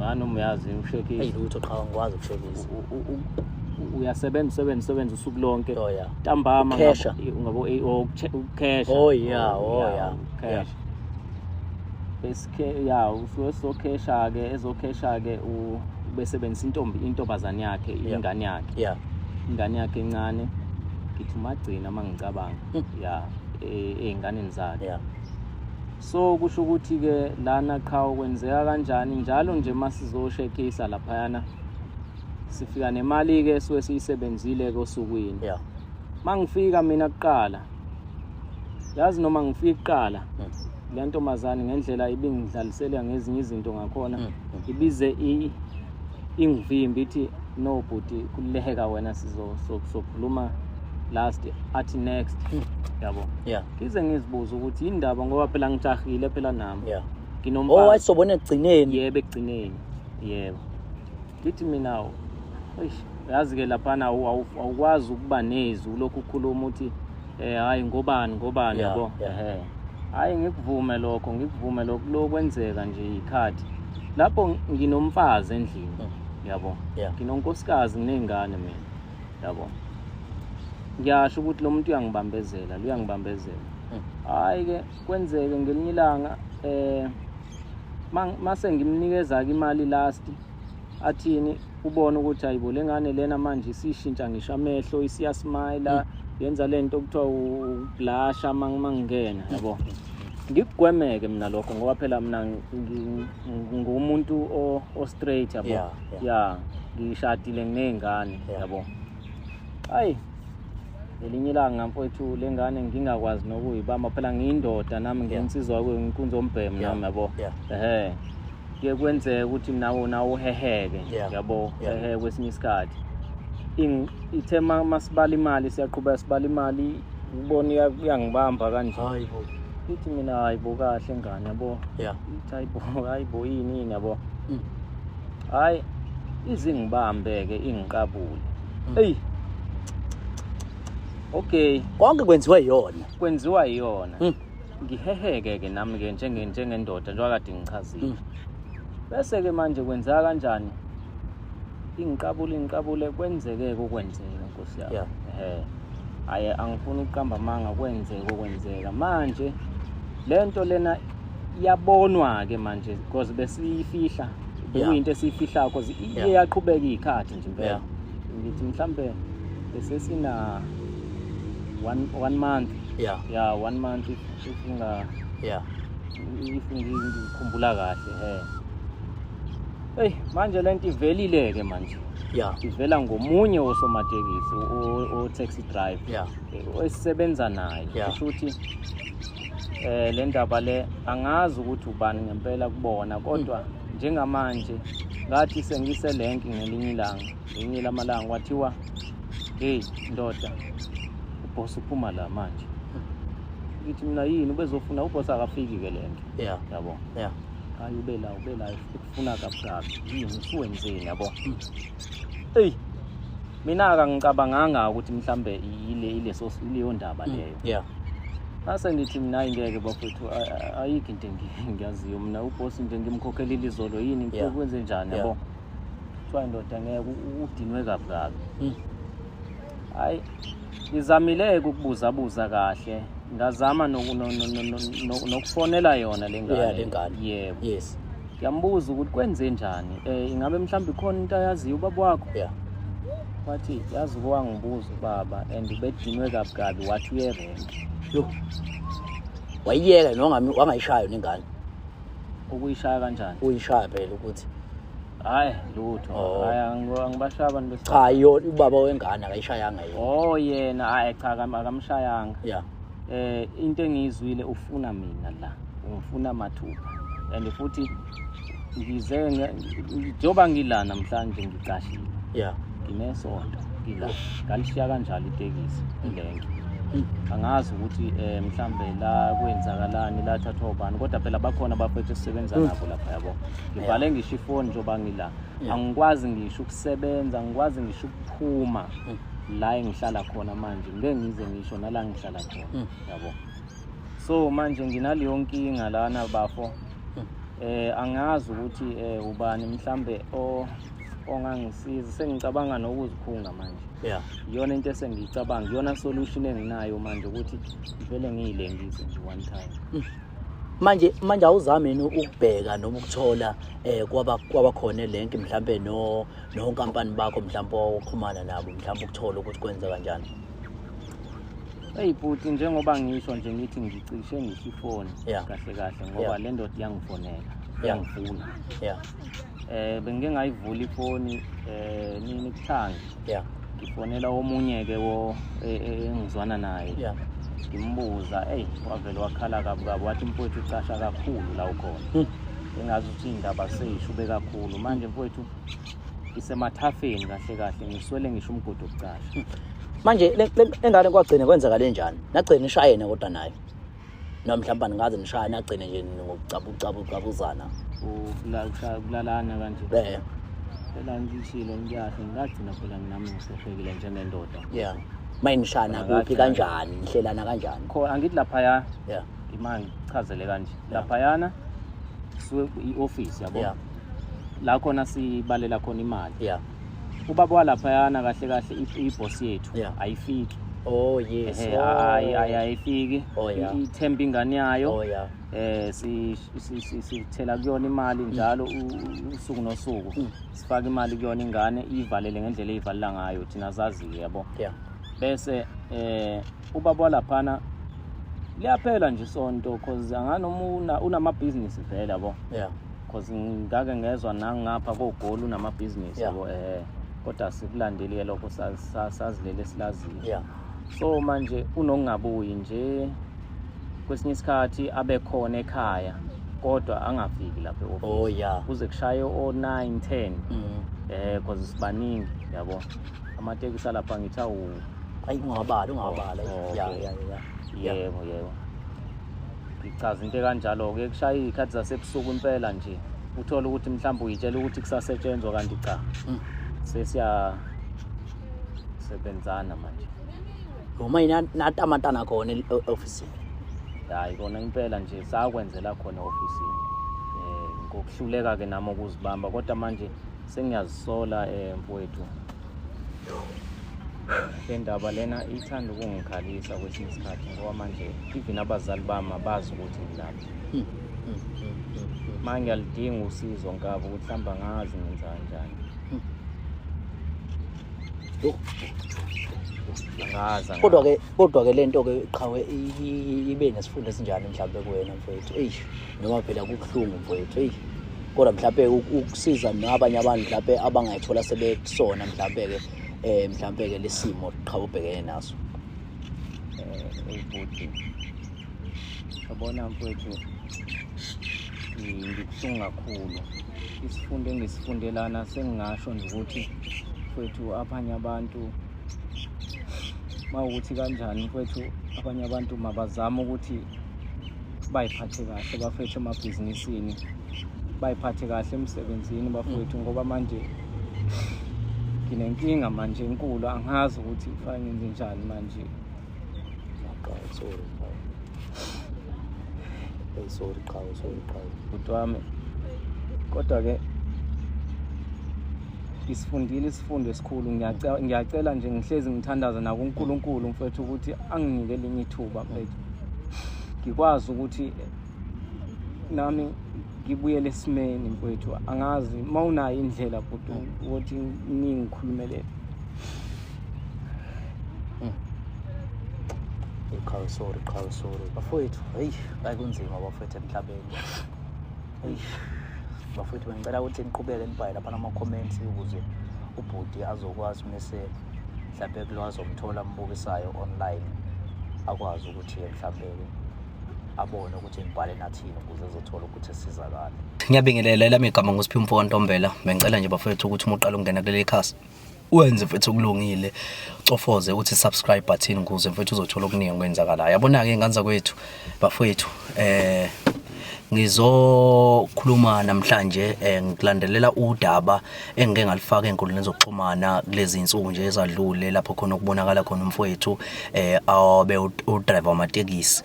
Wani uyazi ukucheckisa? Hey, lutho, qha, ngikwazi ukucheckisa. Uyasebenza, usebenza, usebenza usuku lonke. Oh yeah. Ntambama Ukhesha. ngabo ukukhesha. Oh yeah, oh yeah. Ukukhesha. Besikhe ya usuke sokhesha ke, ezokhesha ke ubesebenzisa intombi, intombazane yakhe, ingane yakhe. Ingane yakhe encane, ngithi umagcina mangicabanga. Ya, ey'nganeni zakhe. So kusho ukuthi ke lana qha kwenzeka kanjani, njalo nje masizoshekisa laphayana sifika nemali ke suke siyisebenzile ke osukwini. Mangifika mina kuqala, yazi noma ngifika kuqala, le ntombazane ngendlela ibingidlalisela ngezinye izinto ngakhona, ibize ingivimbi ithi no bhuti, kuleka wena, sizokhuluma last, athi next, yabo. Ngize ngizibuze ukuthi indaba, ngoba phela ngijahile phela nami. Nginomfazi. Oh, wayisobona ekugcineni. Yebo, ekugcineni, yebo. Ngithi mina, eish, yazi ke laphana awukwazi ukuba nezwi ulokhu ukhuluma uthi hayi ngobani ngobani, yabo. Hayi, ngikuvume lokho, ngikuvume lokho, lokwenzeka nje ikhathi lapho nginomfazi endlini, yabo. Nginonkosikazi, nginezingane mina, yabo. Ngiyasho ukuthi lo muntu uyangibambezela, uyangibambezela. Hayi ke kwenzeke ngelinye ilanga, mase ngimnikeza ke imali last, athini ubone ukuthi hayibo lengane lena manje isishintsha ngisho amehlo, isiyasmile, yenza lento okuthiwa ublusha mangingena, yabo. Ngikugwemeke mina lokho, ngoba phela mina ngumuntu o straight, yabo. Ya, ngishadile, nginezingane, yabo. Hayi, ngelinye ilanga mfowethu lengane ngingakwazi nokuyibamba, phela ngiyindoda nami, ngiyinsizwa kuyo, nginkunzi ombhemu nami, yabo. Kuye kwenzeke ukuthi nawo uheheke, yabo, ehe, kwesinye isikhathi. Ithe masibala imali, siyaqhubeka sibala imali, ubona uyangibamba kanje. Hayibo. Ithi mina hayibo kahle ngane, yabo. Ithi hayibo, hayibo yini yini, yabo. Hayi, izingibambe ke, ingiqabule. Hey. Okay. Konke kwenziwe yona. Kwenziwa yona. Ngiheheke ke nami ke njengendoda njengoba kade ngichazile. Bese ke manje kwenzeka kanjani? Ingiqabule, ingiqabule, kwenzeke okwenzeka Nkosi yami. Hayi, angifuni ukuqamba amanga, kwenzeka okwenzeka. Manje lento lena iyabonwa ke manje because besiyifihla. Bekuyinto esiyifihlayo because iye yaqhubeka ikhathi nje impela. Ngithi mhlambe besesina one month. Yeah, 1 month if unga if ngikhumbula kahle, he. Hey, manje lento ivelile ke manje. Ivela ngomunye wosomatekisi, o-taxi driver esisebenza naye. Kusho ukuthi le ndaba le angazi ukuthi ubani ngempela kubona, kodwa njengamanje ngathi sengiselenki ngelinye ilanga, ngelinye lamalanga kwathiwa hey ndoda, ubhosi uphuma la manje. Ngithi mina yini ubezofuna, ubhosi akafiki ke lenki. Yabo. Hayi ube la, ube la ukufuna kabukabi. Yini usuwenzeni yabo? Hey, mina akangicabanganga ukuthi mhlambe ile ileyo ndaba leyo. Ngase ngithi mina ngeke bafethu, ayikho into engiyaziyo mina, ubhosi nje ngimkhokhelile izolo yini, ngikwenze njani yabo. Kuthiwa ndoda ngeke udinwe kabi kabi. Hayi ngizamile ukubuza kahle, ngazama nokufonela yona lengane. Yebo. Yes. Ngiyambuza ukuthi kwenze njani, ingabe mhlawumbe khona into ayaziyo ubaba wakho? Wathi yazi wangibuza ubaba and ubedinwe kabi kabi, wathi uyerenki. Yo. Wayiyeka noma wangayishaya nengane? Ukuyishaya kanjani? Uyishaya phela ukuthi hayi lutho. Hayi angibashaya abantu besifazane. Cha yona ubaba wengane akayishayanga yena. Oh yena hayi cha akamshayanga. Into engiyizwile ufuna mina la, ungifuna mathupha. And futhi ngize njengoba ngila namhlanje ngicashile. Nginesonto ngila. Ngalishiya kanjalo itekisi ilenki. Angazi ukuthi mhlambe la kwenzakalani, la thathwa ubani, kodwa phela bakhona abafethu esisebenza nabo lapha yabo. Ngivale ngisho ifoni njengoba ngila. Angikwazi ngisho ukusebenza, angikwazi ngisho ukuphuma la engihlala khona manje, ngeke ngize ngisho nala ngihlala khona yabo. So manje nginaleyo nkinga lana bafo. Angazi ukuthi ubani mhlambe ongangisiza, sengicabanga nokuzikhunga manje. Iyona into esengiyicabanga, iyona solution enginayo manje ukuthi ngivele ngiyilengise nje one time. Manje awuzami yini ukubheka noma ukuthola kwabakhona elenki mhlambe no nonkampani bakho mhlambe oxhumana nabo mhlambe ukuthola ukuthi kwenza kanjani? Hey bhuti, njengoba ngisho nje ngithi ngicishe ngisho ifoni kahle kahle ngoba le ndoda iyangifonela, iyangifuna. Bengike ngayivula ifoni nini kuthangi. Ngifonela omunye ke wo engizwana naye. Ngimbuza, hey wavele wakhala kabi kabi, wathi mfowethu ucasha kakhulu la ukhona. Engazi ukuthi indaba seyishube kakhulu manje mfowethu, isemathafeni kahle kahle, ngiswele ngisho umgodi wokucasha. Manje lengane kwagcina kwenzakale njani? Nagcina nishayene kodwa nayo. Noma mhlawumbe ningaze nishayane, nagcine nje ngokucabucabuzana. Ukulalana kanje. Phela ngishilo ngiyasho ngagcina phela nami ngisohlekile njengendoda. Mayinishana kuphi kanjani? Nihlelana kanjani? Angithi laphaya. Imanje ngichazele kanje. Laphayana suke i-office yabo. La khona sibalela khona imali. Ubaba walaphayana kahle kahle iboss yethu ayifiki. Oh yes. Ayifiki. Ithemba ingane yayo. Sithela kuyona imali njalo usuku nosuku. Sifaka imali kuyona ingane, ivalele ngendlela eyivalela ngayo thina sazi yabo. Bese ubaba walaphana liyaphela nje isonto cause anganoma unamabhizinisi vele yabo. Cause ngake ngezwa nangapha koGoli unamabhizinisi yabo, kodwa sikulandeli lokho sazilele silaziyo. So manje unokungabuyi nje kwesinye isikhathi abe khona ekhaya kodwa angafiki lapha e-office. Kuze kushaye o-9 10 cause sibaningi yabo. Amatekisi alapha ngithi awu ayi ungabala ungabala. Yebo yebo. Ngichaza into kanjalo ke kushaya izikhathi zasebusuku impela nje. Uthola ukuthi mhlawumbe uyitshela ukuthi kusasetshenzwa kanti cha. Sesiya sebenzana manje. Uma natamatana khona e-ofisini. Hayi kona impela nje sakwenzela khona e-ofisini. Ngokuhluleka ke nami ukuzibamba, kodwa manje sengiyazisola mfowethu. Le ndaba lena ithanda ukungikhalisa kwesinye isikhathi ngoba manje even abazali bami abazi ukuthi ngilapha. Manje ngiyalidinga usizo nkabi ukuthi mhlawumbe angazi ngenza kanjani. Kodwa ke lento ke qhawe ibe nesifundo esinjani mhlawumbe kuwena mfowethu? Eish, noma phela kubuhlungu mfowethu. Eish. Kodwa mhlampe ukusiza nabanye abantu mhlampe abangayithola sebekusona mhlampe ke mhlampe ke lesimo qha ubhekene naso. Bhuti, yabona mfowethu, ngibuhlungu kakhulu. Isifundo engisifundelana sengingasho nje ukuthi mfowethu abanye abantu mawukuthi kanjani mfowethu, abanye abantu mabazame ukuthi bayiphathe kahle bafethu emabhizinisini, bayiphathe kahle emsebenzini bafowethu, ngoba manje nginenkinga manje enkulu, angazi ukuthi kufanele ngenze njani manje. Qhawe, sorry qhawe. Hey, sorry qhawe, sorry qhawe. Bhuti wami, kodwa-ke ngisifundile isifundo esikhulu. Ngiyacela nje, ngihlezi ngithandaza nakuNkulunkulu mfethu ukuthi anginike elinye ithuba mfethu, ngikwazi ukuthi nami ngibuyele esimeni mfethu. Angazi uma unayo indlela bhuti ukuthi ningikhulumelele. Qhawe, sorry qhawe, sorry bafowethu. Heyi, hayi kunzima bafowethu emhlabeni. Heyi bafowethu, bengicela ukuthi niqhubeke nibhale lapha nama-comments ukuze ubhuti azokwazi mese mhlampe kulo azomthola ambukisayo online, akwazi ukuthi mhlampe abone ukuthi ngibhale nathini ukuze ezothola ukuthi esizakale. Ngiyabingelela, elami igama nguSiphiwe Mfo kaNtombela. Bengicela nje bafowethu ukuthi uma uqala ukungena kuleli khasi wenze mfethu okulungile, ucofoze uthi subscribe button ukuze mfethu uzothola okuningi okwenzakalayo. Yabona-ke ingane zakwethu bafowethu, ngizokhuluma namhlanje ngikulandelela udaba engike ngalifaka ey'nkundleni zokuxhumana kulezi iy'nsuku nje ezadlule, lapho khona okubonakala khona umfowethu obe udriver wamatekisi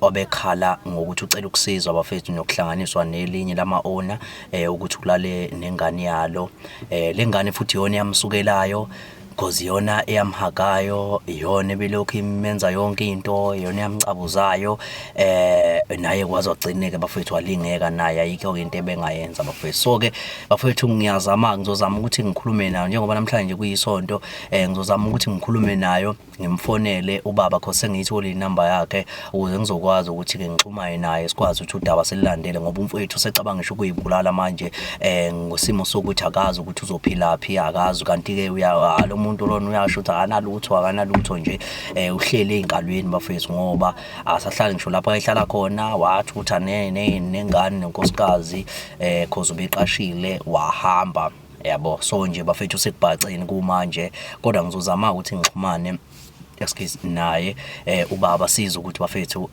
obekhala ngokuthi ucela ukusizwa bafethu nokuhlanganiswa nelinye lama-owner ukuthi ulale nengane yalo. Le ngane futhi iyona eyamsukelayo, cause iyona eyamhagayo, iyona ebilokhu imenza yonke into, iyona eyamcabuzayo. Naye kwaze wagcineke bafethu walingeka naye, ayikho into ebengayenza bafethu. So ke bafethu ngiyazama, ngizozama ukuthi ngikhulume nayo njengoba namhlanje kuyisonto, ngizozama ukuthi ngikhulume nayo, ngimfonele ubaba cause sengiyitholile inamba yakhe ukuze ngizokwazi ukuthi-ke ngixhumane naye, sikwazi ukuthi udaba selilandele, ngoba umfowethu usecabanga ngisho ukuyibulala manje ngosimo sokuthi akazi ukuthi uzophilaphi, akazi kanti-ke lo muntu lona uyasho ukuthi akanalutho, akanalutho nje, uhleli ey'nkalweni bafethu ngoba asahlali ngisho lapho ayehlala khona, wathutha nengane nenkosikazi cause ubeqashile wahamba, yabo. So nje bafethu usekubhaceni kumanje, kodwa ngizozama ukuthi ngixhumane, excuse, naye ubaba, size ukuthi bafethu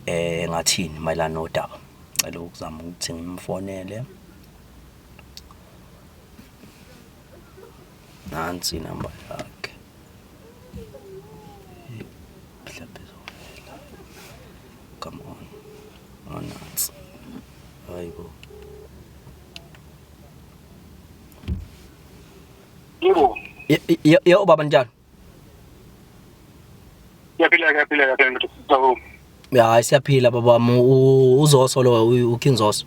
ngathini mayelana nodaba. Cela ukuzama ukuthi ngimfonele. Nansi inamba yakhe, mhlawumbe izovela. Come on, oh nansi, hayibo. Yebo. Yebo baba, njani? Ngiyaphila, ngiyaphila, ngiyaphila ndoda. Sawubona. Hayi siyaphila baba, uZoso lo, uKing Zoso.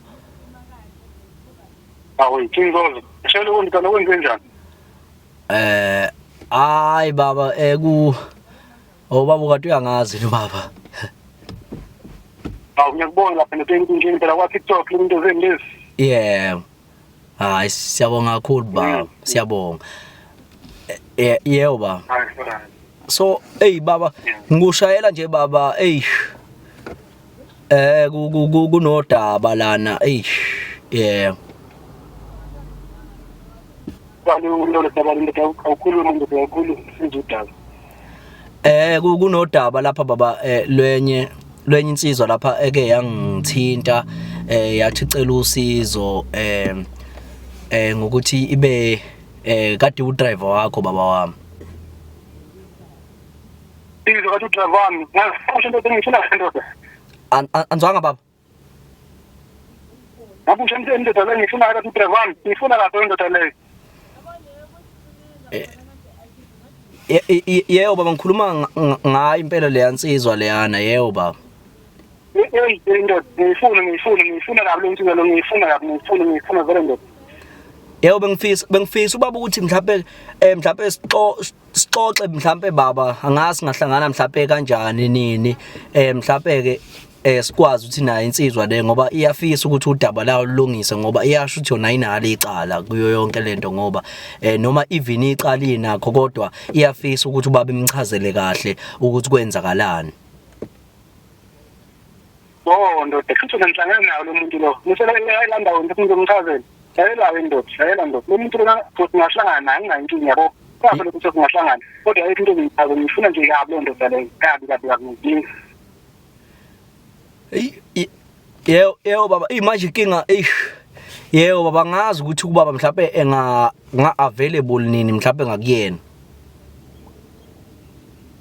Awu, King Zoso. Shelo kundikana kwenze njani? Hayi baba, ku Oh baba, kade uyangazi lo baba. Awu, ngiyakubona lapha nje phela kwa TikTok into zenu lezi. Yeah. Hayi siyabonga kakhulu baba, siyabonga. Yebo baba. Hayi, alright. So hey baba, ngikushayela nje baba, hey. Kunodaba lana, hey. Yeah. Kwani ulolo daba ndoda, awukhuluma ndoda, awukhuluma siza udaba. Kunodaba lapha baba, lwenye insizwa lapha eke yangithinta, yathi icela usizo ngokuthi ibe kade udriver wakho baba wami. Izwe kathi udriver wami. Ngakusho ndoda, ngifuna ndoda. Anzwanga baba. Ngakusho indoda leyo ngifuna kathi udriver wami. Ngifuna lapho indoda leyo. Yebo baba, ngikhuluma ngayo impela leya nsizwa leyana, yebo baba. Hey indoda, ngiyifuna, ngiyifuna, ngiyifuna kabi le nsizwa lo, ngiyifuna kabi, ngiyifuna, ngiyifuna vele ndoda. Yebo, bengifisa ubaba ukuthi mhlawumbe mhlawumbe sixoxe mhlawumbe baba, angazi singahlangana mhlawumbe kanjani nini, mhlawumbe ke Sikwazi ukuthi nayo insizwa le ngoba iyafisa ukuthi udaba layo lulungise ngoba iyasho ukuthi yona ayinalo icala kuyo yonke lento ngoba noma even icala inakho kodwa iyafisa ukuthi ubaba imchazele kahle ukuthi kwenzakalani. Oh ndoda, futhi ngihlangana nawo lo muntu lo. Ngisela la ndawo ngithi ngizomchazela. Lalela ndoda, lalela ndoda. Lo muntu lona futhi ngahlangana naye nginayo inkinga yabo. Kahle lokho ukuthi singahlangana. Kodwa ayikho into engiyichaza ngifuna nje kabi leyo ndoda leyo. Kabi kabi kabi ngidinga. Yebo yebo baba, manje inkinga eish. Yebo baba ngazi ukuthi ubaba mhlawumbe enga nga available nini mhlawumbe ngakuyena.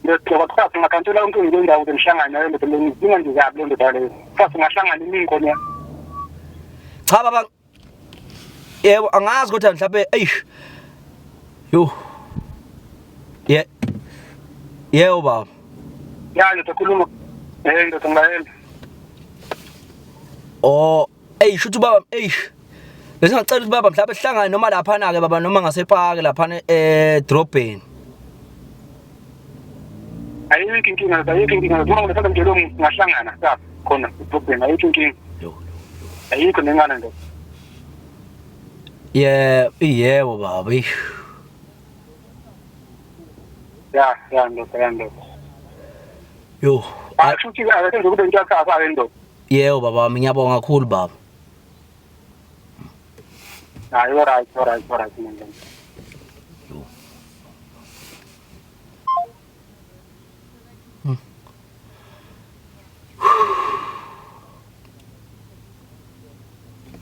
Ndoda kusasa ngakhansela umcimbi wendawo ukuze ngihlangane nayo ndoda leyo ngidinga nje kabi leyo ndoda leyo. Kusasa ngahlangana iningi khona. Cha baba Yebo angazi kodwa mhlawumbe eish. Yo. Ye. Yebo baba. Ya ndoda khuluma. Ndoda ngilayela. Oh, ey shuthi baba eish. Bese ngicela ukuthi baba mhlawumbe sihlangane noma laphana ke baba noma ngasepaki laphana edrobheni. Ayikho inkinga, ayikho inkinga. Uma ngisanda nje lo muntu ngahlangana sa khona edrobheni ayikho inkinga. Ayikho nengane ndoda. Ye, yebo baba. Eish. Ya, ya ndoda, ya ndoda. Yo. Hayi futhi akasenze kube into yakhe ke ndoda. Yebo baba wami ngiyabonga kakhulu baba. Hayi alright, alright, alright ndoda.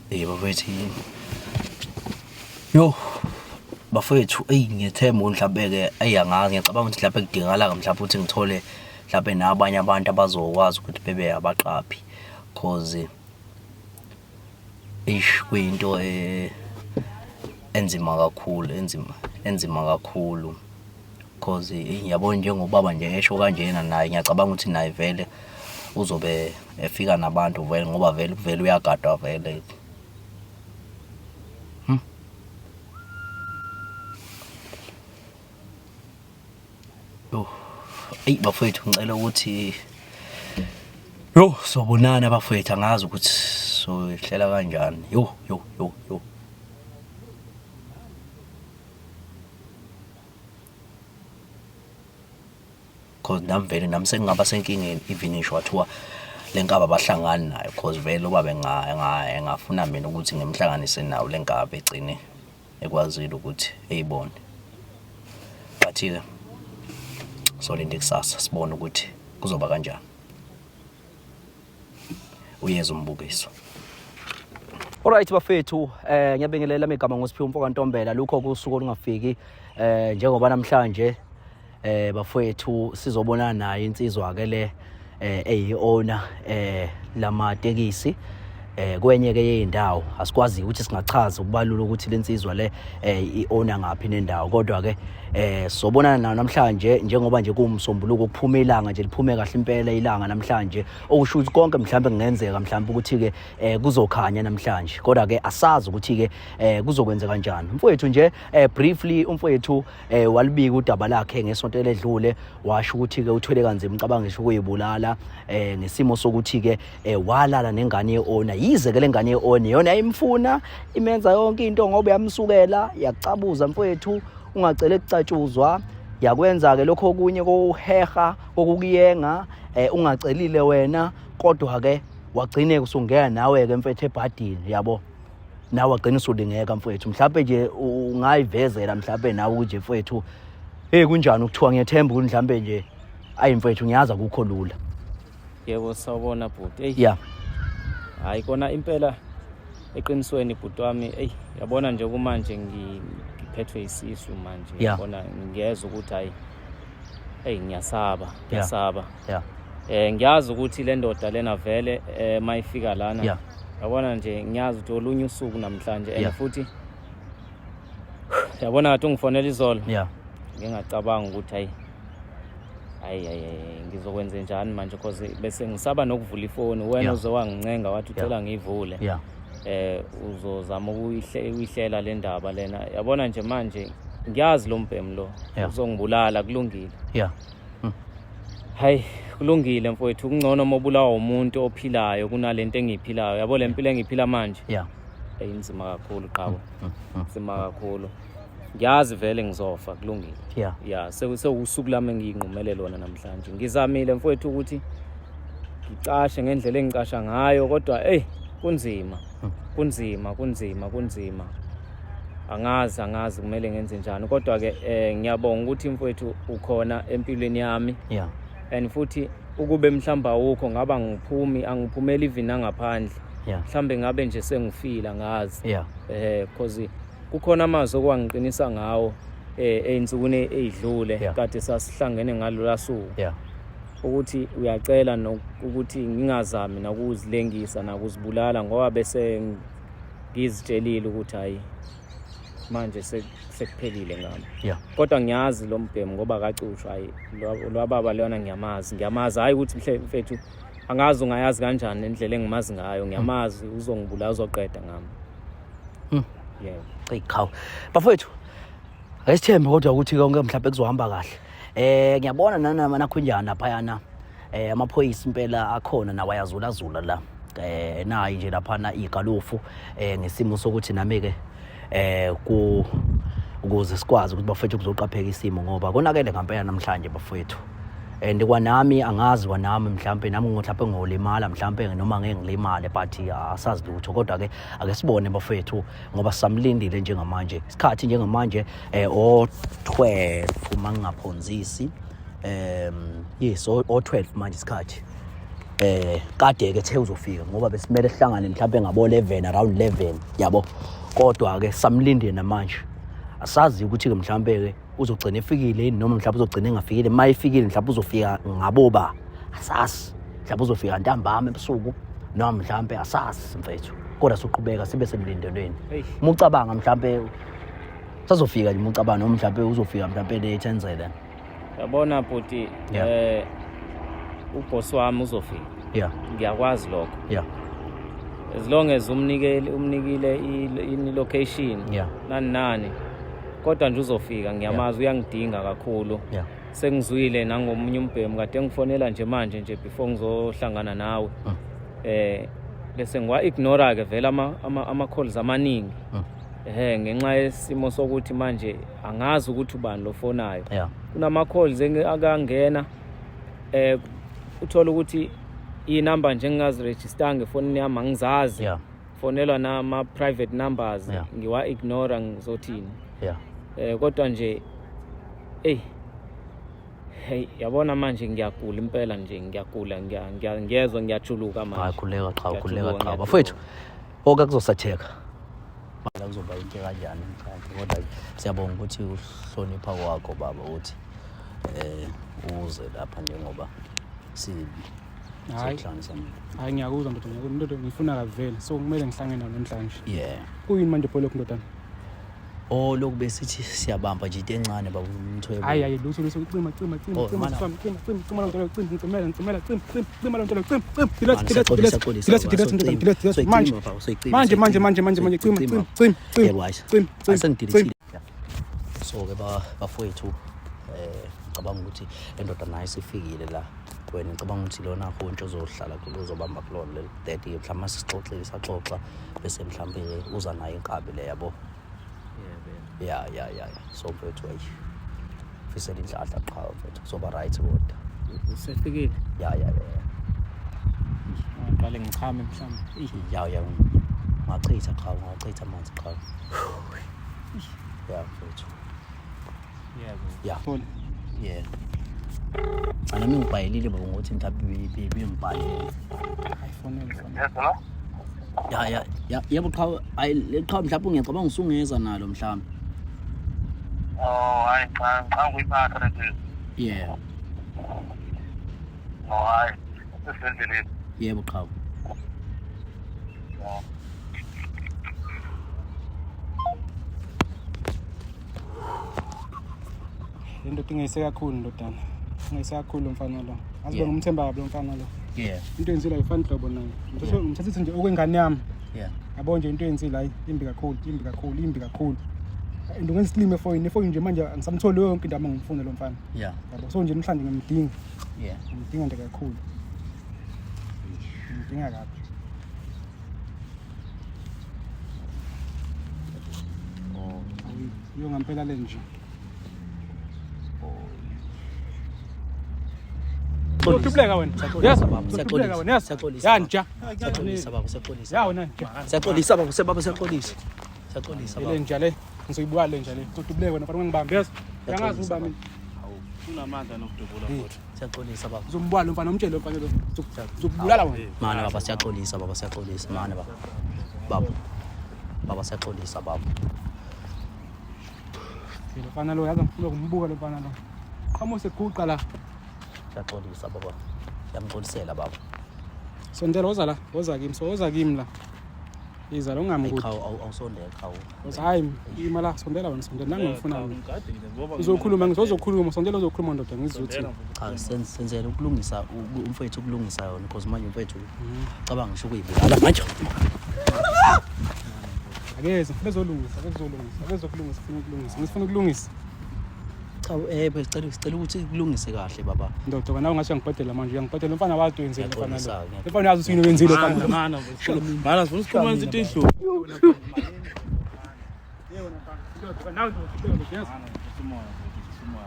Hey bafethu yini? Yo bafethu eyi ngiyethemba ukuthi mhlawumbe-ke eyi angazi ngiyacabanga ukuthi mhlawumbe kudingakala mhlawumbe ukuthi ngithole mhlawumbe nabanye abantu abazokwazi ukuthi bebe abaqaphi cause eish kuyinto enzima kakhulu enzima enzima kakhulu cause yabo njengobaba nje esho kanjena naye ngiyacabanga ukuthi naye vele uzobe efika nabantu vele ngoba vele vele uyagadwa vele. Yo. Eyi bafowethu ngicela ukuthi yo sobonana bafowethu angazi ukuthi sohlela kanjani. Yo yo yo yo. Cause nami vele nami sengingaba senkingeni even ngisho wathiwa le nkaba abahlangani nayo cause vele ubaba engafuna mina ukuthi ngimhlanganise nawo le nkaba egcine ekwazile ukuthi eyibone. But-ke solinda ikusasa sibone ukuthi kuzoba kanjani. Uyeza umbukiso. Alright bafethu, ngiyabingelela igama ngoSiphiwe umfo kaNtombela lukho kusuku olungafiki njengoba namhlanje bafethu sizobonana naye insizwa ke le eyi-owner lamatekisi kwenye ke yeyindawo asikwazi ukuthi singachaza ukubalula ukuthi lensizwa le i-owner ngaphi nendawo kodwa ke sobonana nayo namhlanje njengoba nje kuwumsombuluko kuphuma ilanga nje liphume kahle impela ilanga namhlanje okusho ukuthi konke mhlawumbe kungenzeka mhlawumbe ukuthi ke kuzokhanya namhlanje kodwa ke asazi ukuthi ke kuzokwenzeka kanjani mfowethu nje briefly umfowethu walibika udaba lakhe ngesonto eledlule washo ukuthi ke uthwele kanzima ucabanga ngisho ukuyibulala ngesimo sokuthi ke walala nengane ye-owner yize ke lengane ye-owner yona yayimfuna imenza yonke into ngoba yamsukela yakucabuza mfowethu ungacele kucatshuzwa yakwenza ke lokho okunye kokuheha kokukuyenga ungacelile wena kodwa ke wagcine usungena nawe ke mfethu ebhadini yabo nawe wagcina usulingeka mfowethu mhlawumbe nje ungayivezela mhlawumbe nawe nje mfowethu hey kunjani ukuthiwa ngiyethemba ukuthi mhlawumbe nje ayi mfowethu ngiyazi akukho lula. Yebo sawubona bhuti. Hey. Yeah. Hayi kona impela eqinisweni bhuti wami hey yabona nje kumanje ngiphethwe isisu manje yabona ngiyezwa ukuthi hayi hey ngiyasaba ngiyasaba. Yeah. Ngiyazi ukuthi le ndoda lena vele mayifika lana yabona nje ngiyazi ukuthi olunye usuku namhlanje and futhi yabona ngathi ungifonela izolo. Ngingacabanga ukuthi hayi hayi hayi ngizokwenza njani manje because bese ngisaba nokuvula ifoni wena uze wangincenga wathi ucela ngiyivule. Uzozama ukuyihlela le ndaba lena yabona nje manje ngiyazi lo mbhemu lo uzongibulala kulungile. Hayi, kulungile mfowethu, kungcono uma ubulawa umuntu ophilayo kunalento engiyiphilayo. Yabo le mpilo engiyiphila manje. Yeah. Inzima kakhulu qhawe. Inzima kakhulu. Ngiyazi vele ngizofa, kulungile. Yeah. Yeah, sewusuku lami engiyinqumele lona namhlanje. Ngizamile mfowethu ukuthi ngicashe ngendlela engicasha ngayo kodwa ey kunzima. Kunzima, kunzima, kunzima. Angazi, angazi kumele ngenze njani kodwa ke ngiyabonga ukuthi mfowethu ukhona empilweni yami. Yeah. And futhi ukube mhlawumbe awukho ngaba ngiphumi angiphumeli even nangaphandle. Yeah. Mhlawumbe ngabe nje sengifile angazi. Yeah. Because kukhona amazwi okwangiqinisa ngawo ey'nsukwini ey'dlule Yeah. kade sasihlangene ngalola suku. Yeah. Ukuthi uyacela ukuthi ngingazami nakuzilengisa nakuzibulala ngoba bese ngizitshelile ukuthi hayi manje sekuphelile ngami. Yeah. Kodwa ngiyazi lo mbhemu ngoba akacushwa hayi lwababa lona ngiyamazi, ngiyamazi hayi ukuthi mhle mfethu angazi ungayazi kanjani indlela engimazi ngayo, ngiyamazi uzongibulala uzoqeda ngami. Yebo. Eyi qhawe. Bafowethu, ake sithembe kodwa ukuthi konke mhlawumbe kuzohamba kahle. Ngiyabona nana nakhunjani laphayana. Amaphoyisa impela akhona nawo ayazulazula la. Nayi nje laphana igalufu ngesimo sokuthi nami ke ku ukuze sikwazi ukuthi bafethu kuzoqapheka isimo ngoba konakele ngempela namhlanje bafethu. And kwanami angazi kwanami mhlambe nami mhlambe ngolimala mhlambe noma ngeke ngilimale but asazi lutho kodwa ke ake sibone bafethu ngoba samlindile njengamanje isikhathi njengamanje o12 uma ngingaphonzisi yes o12 manje isikhathi kade ke the uzofika ngoba besimele sihlangane mhlambe ngabo 11 around 11 yabo kodwa ke samlindile namanje asazi ukuthi ke mhlambe ke uzogcina efikile yini noma mhlawumbe uzogcina engafikile uma efikile mhlawumbe uzofika ngaboba asazi mhlawumbe uzofika ntambama ebusuku noma mhlawumbe asazi mfethu kodwa soqhubeka sibe semlindelweni uma ucabanga mhlawumbe sazofika nje uma ucabanga noma mhlawumbe uzofika mhlawumbe late enzele Yabona bhuti uboss wami uzofika. Yeah. Ngiyakwazi lokho. Yeah. As long as umnikile i location. Yeah. Nani nani. Kodwa nje uzofika ngiyamazi uyangidinga kakhulu. Yeah. Sengizwile nangomunye umbhemu kade ngifonela nje manje nje before ngizohlangana nawe. Bese ngiwa ignore ke vele ama calls amaningi. Ngenxa yesimo sokuthi manje angazi ukuthi ubani lo fonayo. Yeah. Kunama calls akangena uthola ukuthi inumber nje ngingaziregister ngefonini yami angizazi. Yeah. Fonelwa nama private numbers Yeah. ngiwa ignore ngizothini. Yeah. Kodwa nje hey yabona manje ngiyagula impela nje ngiyagula ngiyezwa ngiyajuluka manje. Hayi khuleka qha khuleka Ngiyajuluka, qha ngiyajuluka. bafowethu. Konke kuzosatheka. La kuzoba into kanjani mhlawumbe kodwa siyabonga ukuthi uhlonipha kwakho baba ukuthi uze lapha njengoba si Hayi. sokuhlanganisa mina. Hayi ngiyakuzwa ndoda, ngiyakuzwa ndoda, ngifuna kavele so kumele ngihlangane nawe namhlanje. Yeah. Kuyini manje pho lokhu ndodana? Oh lokhu besithi siyabamba nje into encane baba umthwebo. Hayi hayi lutho lutho cima cima cima Oh, cima mana. sami cima cima cima lo nto cima ngicimela ngicimela cima cima cima lo nto cima cima Mana, delete delete siyaxolisa, delete siyaxolisa, delete baba, delete delete delete soyicima, manje baba, soyicima, manje manje soyicima, manje manje manje cima soyicima. cima cima cima Yebo, hayi. cima cima Asengidelethile. So ke bafowethu ngicabanga ukuthi le ndoda nayo isifikile la. Wena ngicabanga ukuthi lona hontsho ozohlala kulo uzobamba kulona leli 30 mhlawumbe masixoxile saxoxa bese mhlawumbe uza nayo inkabi le yabo. Yeah, yeah, yeah, yeah. So mfethu ayi. Fisela inhlanhla qha mfethu kuzoba right kodwa. Usefikile? Yeah, yeah, yeah. Ngiqale ngichame mhlawumbe. Yeah, yeah. Ungachitha qha, ungachitha amanzi qha. Yeah, mfethu. Yebo. Yeah. Thola. Yeah. Cha nami ngibhayelile baba ngokuthi mhlawumbe bengibhalele. Hayi fonela fonela. Yes, hello? Ya ya ya yebo qha ayi le qha mhlawumbe ngiyacabanga usungeza nalo mhlawumbe. Oh, hayi cha, ngicabanga ukuyiphatha le nto. Yeah. Oh, hayi. Sesendleleni. Yebo qha. Le ndoda ingayise kakhulu ndodana. Ingayise kakhulu mfana lo. Azibe Yeah. ngumthemba kabi lo mfana lo. Yeah. Into eyenzile ayifani nhlobo naye. Ngithathe nje okwengane yami. Yeah. Yabo nje into eyenzile hayi imbi kakhulu, imbi kakhulu, imbi kakhulu. And ungenza isilima efonini, efonini nje manje angisamtholi yonke indawo engimfuna lo mfana. Yabo, so nje namhlanje ngiyamdinga. Ngimdinga nje kakhulu. Ngimdinga kabi. Oh. Iyo ngampela le nje. Uzohlupheka wena. Yes, uzohlupheka wena. Yes. Siyaxolisa. Ya nja. Siyaxolisa baba, siyaxolisa. Ya wena nja. Siyaxolisa baba, sebaba siyaxolisa. Siyaxolisa Le baba. nja le. Ngizoyibuka le nja le. Uzohlupheka wena mfana ungangibambi. Yes. Uyangazi Siyaxolisa ubami. Unamandla nokudubula futhi. Siyaxolisa baba. Uzombuka lo mfana umtshele lo mfana lo. Uzokubulala wena. Mana baba siyaxolisa baba siyaxolisa mana baba. Baba. Baba siyaxolisa baba. Lo mfana lo yazi ngifuna ukumbuka lo mfana lo. Qhamuka seguqa la. Siyaxolisa baba. Siyamxolisela baba. Sondela woza la, woza kimi, so woza kimi la. Iza la ungamkudi. Cha awusondele cha. Woza hayi ima la, sondela wena sondela nangu ngifuna mina. Ngigadile ngoba Uzokhuluma ngizokhuluma, sondela uzokhuluma ndoda ngizothi. Cha senzele ukulungisa umfowethu ukulungisa yona because manje umfowethu cabanga ngisho ukuyibulala manje. Akeze, bezolungisa, bezolungisa, bezokulungisa, funa ukulungisa. Ngisifuna ukulungisa. Cha sicela ukuthi kulungise kahle baba. Ndoda kana ungathi uyangibhedela manje, uyangibhedela umfana wazi wenzile umfana lo. Ngiyaxolisa-ke. Umfana uyazi ukuthi yini wenzile umfana lo. Mana mana sifuna ukukhuluma izinto edlule. Ndoda nawe ndoda yes. Umoya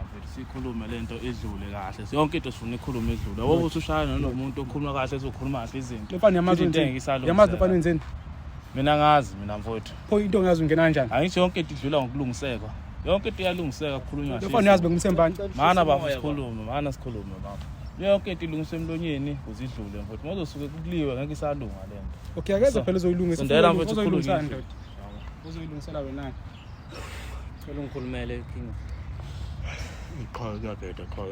mfethu sikhulume lento idlule kahle. Yonke into sifuna ikhulume idlule. Yabo ukuthi ushaya nanomuntu okhuluma kahle ezokhuluma kahle izinto. Lo mfana uyamazi Into wenzeni? engeke isalungiseka. Uyamazi lo mfana wenzeni? Mina ngazi mina mfowethu. Pho into ongazi ungena kanjani? Angithi yonke into idlula ngokulungiseka. Yonke into iyalungiseka kukhulunywa Lo kahle. mfana uyazi bengumthembani. Mana baba sikhulume, mana sikhulume baba. Yonke into ilungiswa emlonyeni ukuze idlule mfowethu. Uma uzosuke kuliwe ngeke isalunga lento. Okay, akeze phela uzoyilungisa. Sondela mfethu Uzoyilungisa ukhulume. ndoda. Uzoyilungisela wena. Cela ungikhulumele King. Cha kuyabheda cha.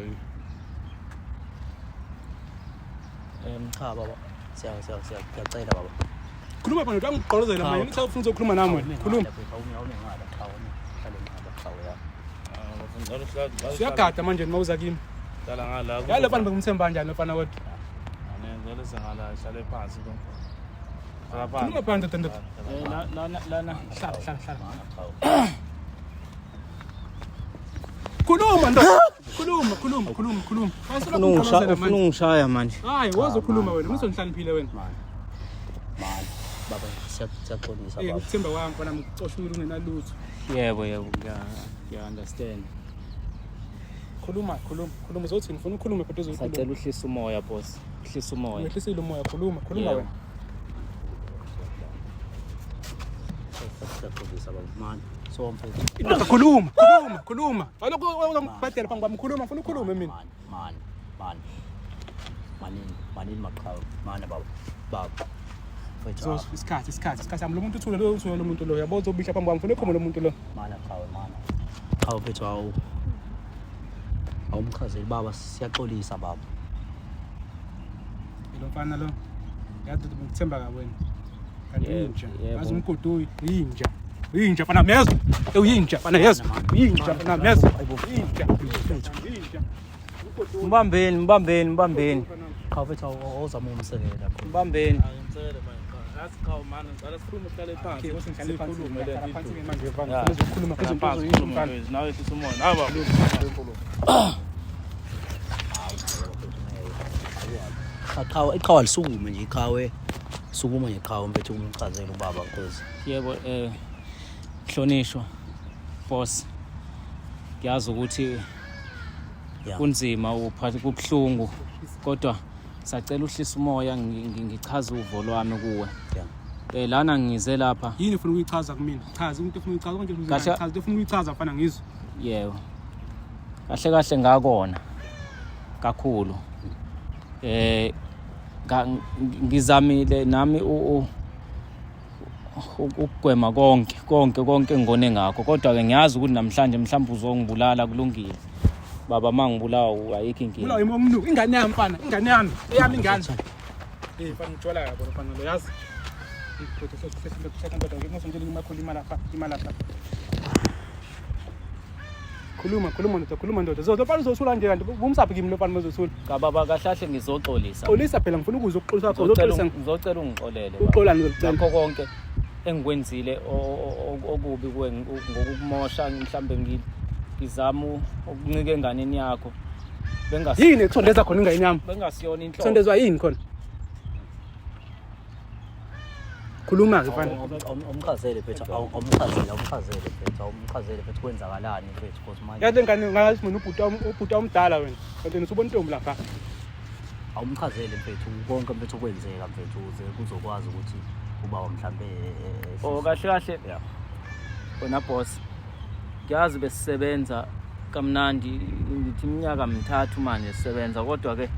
Cha baba. Siya siya siya siyacela baba. Khuluma phela ndoda angigqolozela manje. Ngithi ufuna uzokhuluma nami wena. Khuluma. Siyagada manje uma uza kimi. Hlala ngala. Yalo mfana bengumthemba kanjani lo mfana kodwa? Ngicela sengala hlale phansi lo. Hlala phansi. Khuluma phela ndoda ndoda. Lana lana Hlala hlala hlala. Khuluma ndoda. Khuluma khuluma khuluma khuluma. ufuna ungishaya ufuna ungishaya manje. Hayi, wozokhuluma wena. Ngizohlaniphile wena. Mana baba siyaxolisa Eh, baba. ukuthemba kwami mfana ngikucoshile ungenalutho. Yebo yebo ngiya ngiya understand. Khuluma khuluma khuluma uzothi ngifuna ukukhuluma kodwa Sacela uzokhuluma. uhlisa umoya boss. Uhlisa umoya. Ngehlisile umoya khuluma khuluma Yebo. wena. Siyaxolisa baba. Mana so mfowethu. Indoda khuluma khuluma khuluma. Alokhu uzongibhadela phambi kwami khuluma ngifuna ukhulume mina. Mana mana mana. Manini manini maqhawe. Mana baba. Baba. Mfowethu. So isikhathi isikhathi isikhathi sami lo muntu uthule lo uthule lo muntu lo yabo uzobihla phambi kwami ngifuna ukhuluma lo muntu lo. Mana qhawe mana. Qhawe mfethu awu. Awumchazeli baba siyaxolisa baba. Lo mfana lo. Yazi ukuthi ngikuthemba kabi wena. Kanti Yebo, inja. yebo. Yazi umgodoyi inja. Inja mfana mezwa. Uyinja mfana yezwa. Inja mfana mezwa. Inja. Inja. Mbambeni mbambeni mbambeni. Qhawe mfethu awuzama ukumsekela. Mbambeni. Ngicela manje cha. Yazi cha mana ngicela sikhulume sihlale phansi. Okay, wothi ngihlale phansi. Sikhulume Ngihlala lento phansi idlule. manje mfana. Ya. Ngifuna uzokhuluma Hlala izinto phansi, ozoyisho khulume mfana. mfethu. Nawe ehlisa umoya. Nawe baba. Cha qhawe iqhawe lisukume nje iqhawe. Sukuma nje qhawe mfethu umchazele ubaba because Yebo hlonishwa boss. Ngiyazi ukuthi yeah. kunzima uphatha kubhlungu kodwa sacela uhlisa umoya ngichaze uvo lwami kuwe. Yeah. Lana ngize lapha. Yini ufuna ukuyichaza kumina? Chaza into ofuna ukuyichaza konke ufuna Kahle- ukuyichaza. Into ofuna ukuyichaza mfana ngizwe. Yebo. Kahle kahle ngakona kakhulu. Ngizamile nami ukugwema konke konke konke engone ngakho kodwa ke ngiyazi ukuthi namhlanje mhlawumbe uzongibulala kulungile. Baba mangibulawa ayikho inkinga. Bulawa imomnuko ingane yami mfana, ingane yami, eyami ingane. Eh mfana ngijwala yabo mfana lo yazi. Khuluma khuluma ndoda khuluma ndoda. Zo lo mfana uzothula nje kanti ubumsaphi kimi lo mfana uzothula. Cha baba kahle kahle ngizoxolisa. Xolisa phela ngifuna ukuzwa ukuxolisa kwakho. Ngizocela Uzoxolisa ngizocela ungixolele. baba. uxolani ngizocela. Ngakho konke Engikwenzile okubi kuwe ngokukumosha mhlambe ngizama ukuncika enganeni yakho. Bengasi Yini ekusondeza khona ingane yami? Bengasiyona inhloso. Sondezwa yini khona? Khuluma ke mfana. Awumchazele mfethu, awumchazele, awumchazele mfethu, awumchazele mfethu kwenzakalani mfethu because manje Yazi lengane ngathi mina ubhuti wami ubhuti omdala wena. Kanti usubona intombi lapha. Awumchazele mfethu konke mfethu okwenzeka mfethu ukuze kuzokwazi ukuthi ubaba mhlambe Oh kahle kahle. Yeah. Wena boss. Ngiyazi besisebenza kamnandi ngithi iminyaka mithathu manje sisebenza kodwa ke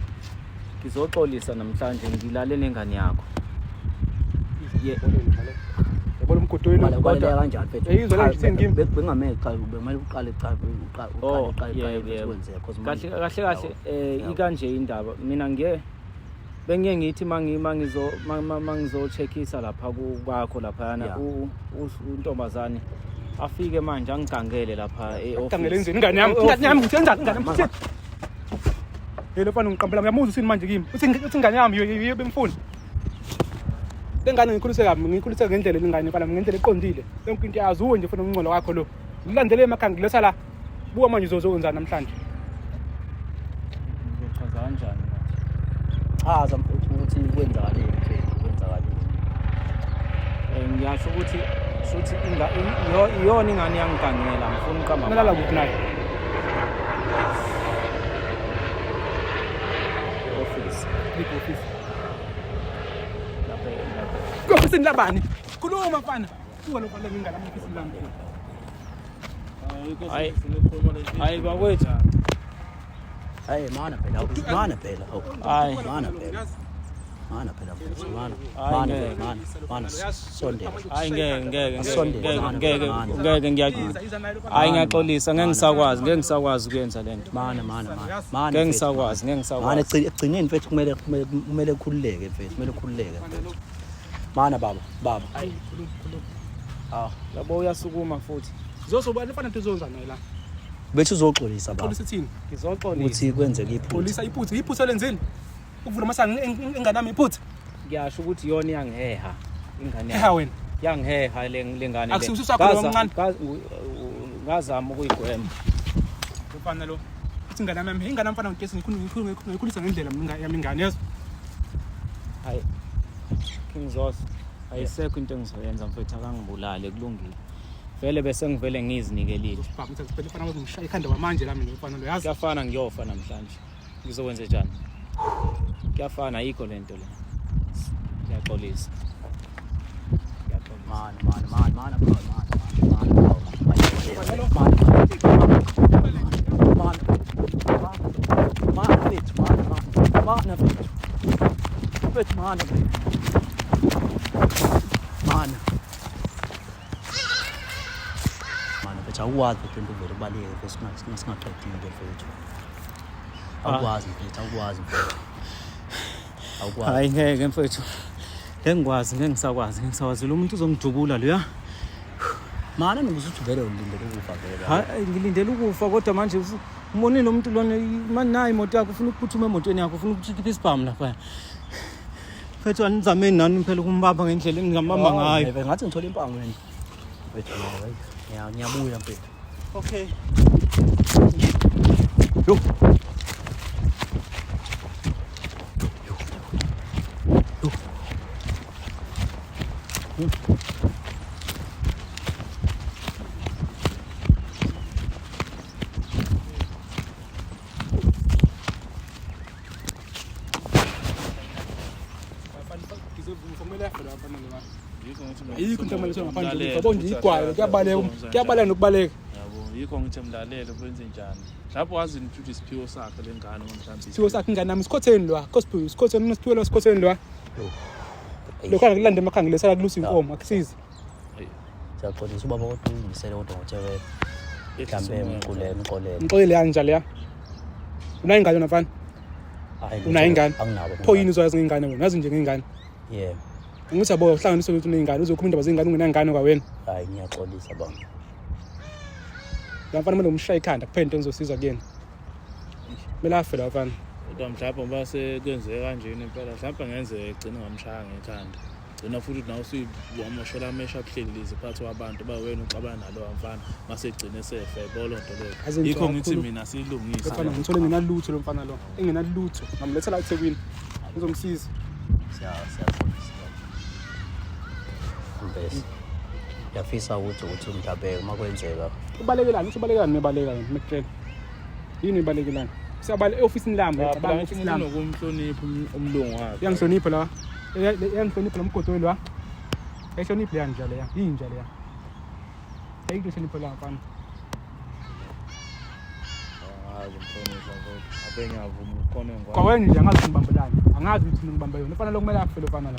ngizoxolisa namhlanje ngilale nengane yakho. Ye Yabona umgodoyi lo. Kodwa kanjani mfethu? Yayizwa le nto ithini kimi? Bengamele cha bekumele uqale cha uqale Oh, uqale uqale yebo, mfethu yebo. kwenzeka because manje Kahle kahle kahle eh ikanje indaba mina ngiye bengiye ngithi mangi mangizo mangizo-checkisa lapha kwakho laphayana Yeah. untombazane afike manje angigangele lapha e-office. Gangele enzeni ingane yami? Ingane yami uthi enzani ingane yami? Uthini? Hey lo mfana ngiqambela ngiyamuzwa usini manje kimi. Uthi ingane yami yiyo bemfuna. Le ngane ngikhulise kabi, ngikhulise ngendlela lengane mfana ngendlela eqondile. Yonke into yazi uwe nje funa umngcolo wakho lo. Ngilandele emakhaya ngiletha la. Buka manje uzozokwenzani namhlanje. Ngizochaza kanjani manje? Chaza mfethu ukuthi kwenzakaleni mfethu, kwenzakaleni. Ngiyasho ukuthi shuthi iyona ingane yangigangela ngifuna uqamba. Nalala kuphi naye? Office. Big office. Lapha lapha. Office labani? Khuluma mfana. Suka lo mfana ngingane office lami. Hayi. Hayi bakwethu. Hayi mana phela, mana phela. Hayi. Mana phela. Mana phela mfethu, mana. Hayi, Mana ngeke. mana, mana sondela. Hayi ngeke ngeke ngeke Asondele, ngeke mana, ngeke mana. ngeke ngiya Hayi ngiyaxolisa ngeke ngisakwazi ngeke ngisakwazi ukuyenza lento. Mana mana mana. Mana. Ngeke mfethu. ngisakwazi ngeke Mana ngisakwazi. ekugcineni mfethu kumele kumele kumele ukhululeke mfethu, kumele ukhululeke mfethu. Mana baba, baba. Hayi. Ah, yabo uyasukuma futhi. Zoso bani mfana into uzonza naye la. Bethi uzoxolisa baba. Xolisa ithini? Ngizoxolisa. Ukuthi kwenzeke iphutha. Xolisa iphutha, iphutha lenzile. Ukuvula amasango engane yami iphutha. Ngiyasho ukuthi iyona iyangiheha ingane Eha yami. wena. Yangiheha le lengane le. Akusiwo usakho lo omncane? Ngazama ukuyigwema. Mfana lo. Uthi ingane yami ingane mfana ngigesi ngikhulisa ngendlela mina yami ingane yezwa. Hayi. King Zoso. Ayisekho into engizoyenza mfethu akangibulale kulungile. Vele bese ngivele ngizinikelile. Baba ngithi phela mfana ngishaya ikhanda kwamanje la mina mfana lo yazi. Kuyafana ngiyofa namhlanje. Ngizokwenza njani? Kuyafana ayikho lento le. Ngiyaxolisa. Ngiyaxolisa. Mana mana mana mana baba, mana mana mana baba. Mana mana mana mfethu, mana mana mana mfethu. Mfethu mana mfethu. Mana. Mana mfethu awukwazi mfethu into uvele ubaleke mfethu singaqedile mfethu. Awukwazi mfethu, awukwazi mfethu. Awukwazi. Hayi ngeke mfethu. Ngeke ngikwazi, ngeke ngisakwazi, ngeke ngisakwazi. Lo muntu uzongidubula loya. Mana nokuthi uthi vele ulindele ukufa vele. Hayi ngilindele ukufa kodwa manje umonile lo muntu lona manje nayi imoto yakho ufuna ukuphuthuma emotweni yakho ufuna ukukhipha isibhamu lapha. Mfethu anizameni nani phela ukumbamba ngendlela eningambamba ngayo. Ngathi ngithola impango mina. Mfethu hayi. Ngiyabuya mfethu. Okay. Yo. Ayikho into emele ngaphandle yabo nje igwayo kuyabaleka kuyabaleka nokubaleka. Yabo yikho ngithi mlalele kwenze njani. Mhlawumbe wazi ukuthi isiphiwo sakhe lengane mhlawumbe. Isiphiwo sakhe ingane nami sikhotheni lwa, kosiphiwo sikhotheni unesiphiwo lo sikhotheni lwa. Lokho angikulanda emakhaya ngilesala kulusa inkomo akusizi. Siyaxolisa ubaba kodwa uzimisele kodwa ngothekela. Mhlambe mxolele mxolele. Ngixolele kanjalo ya. Unayo ingane wena mfana? Hayi, Unayo ingane? Anginabo. Pho yini uzoyazi ngengane wena? Yazi nje ngengane. Yebo. Ngithi yabo uhlanganiswe ukuthi uneyingane uzokhuluma indaba zengane ungenangane kwawena. Hayi ngiyaxolisa baba. La mfana kumele umshaye ikhanda kuphela into engizosiza kuyena. Kumele afe la mfana. Kodwa mhlawumbe ngoba sekwenzeke kanjena impela mhlawumbe ngenzeka egcine ngamshaya ngekhanda. Gcina futhi nawe usuyiwamoshela amehlo abuhlelezi phakathi kwabantu ba wena uxabana nalowa mfana mase egcine sefe yabo loo nto Aze leyo. ngijwayele Yikho ngithi kakhulu. mina siyilungise. Lo mfana ngimthole engenalutho lo mfana lo. Engenalutho. Ngamletha la eThekwini. Ngizomsiza. Siyaxolisa. Mbese. Ngiyafisa ukuthi ukuthi mhlawumbe uma kwenzeka Ubalekelani? Uthi ubalekelani mebaleka yena mekutshela. Yini ibalekelani? Siyabale e-ofisini lami, Phela uyacabanga ngithi e-ofisini umuntu lami. unokumhlonipha umlungu wakhe. Uyangihlonipha la. Uyangihlonipha lo mgodoyi la. Ayihloniphi leya nja leya. Yinja leya. Ayikho inhlonipho la mfana. Angazi umhlonipha mfowethu. Abe ngiyavuma ukhona engikwazi. Kwawena nje angazi ukuthi ngibambelani. Angazi ukuthi ngibambe yona. Mfana lo kumele afe lo mfana lo.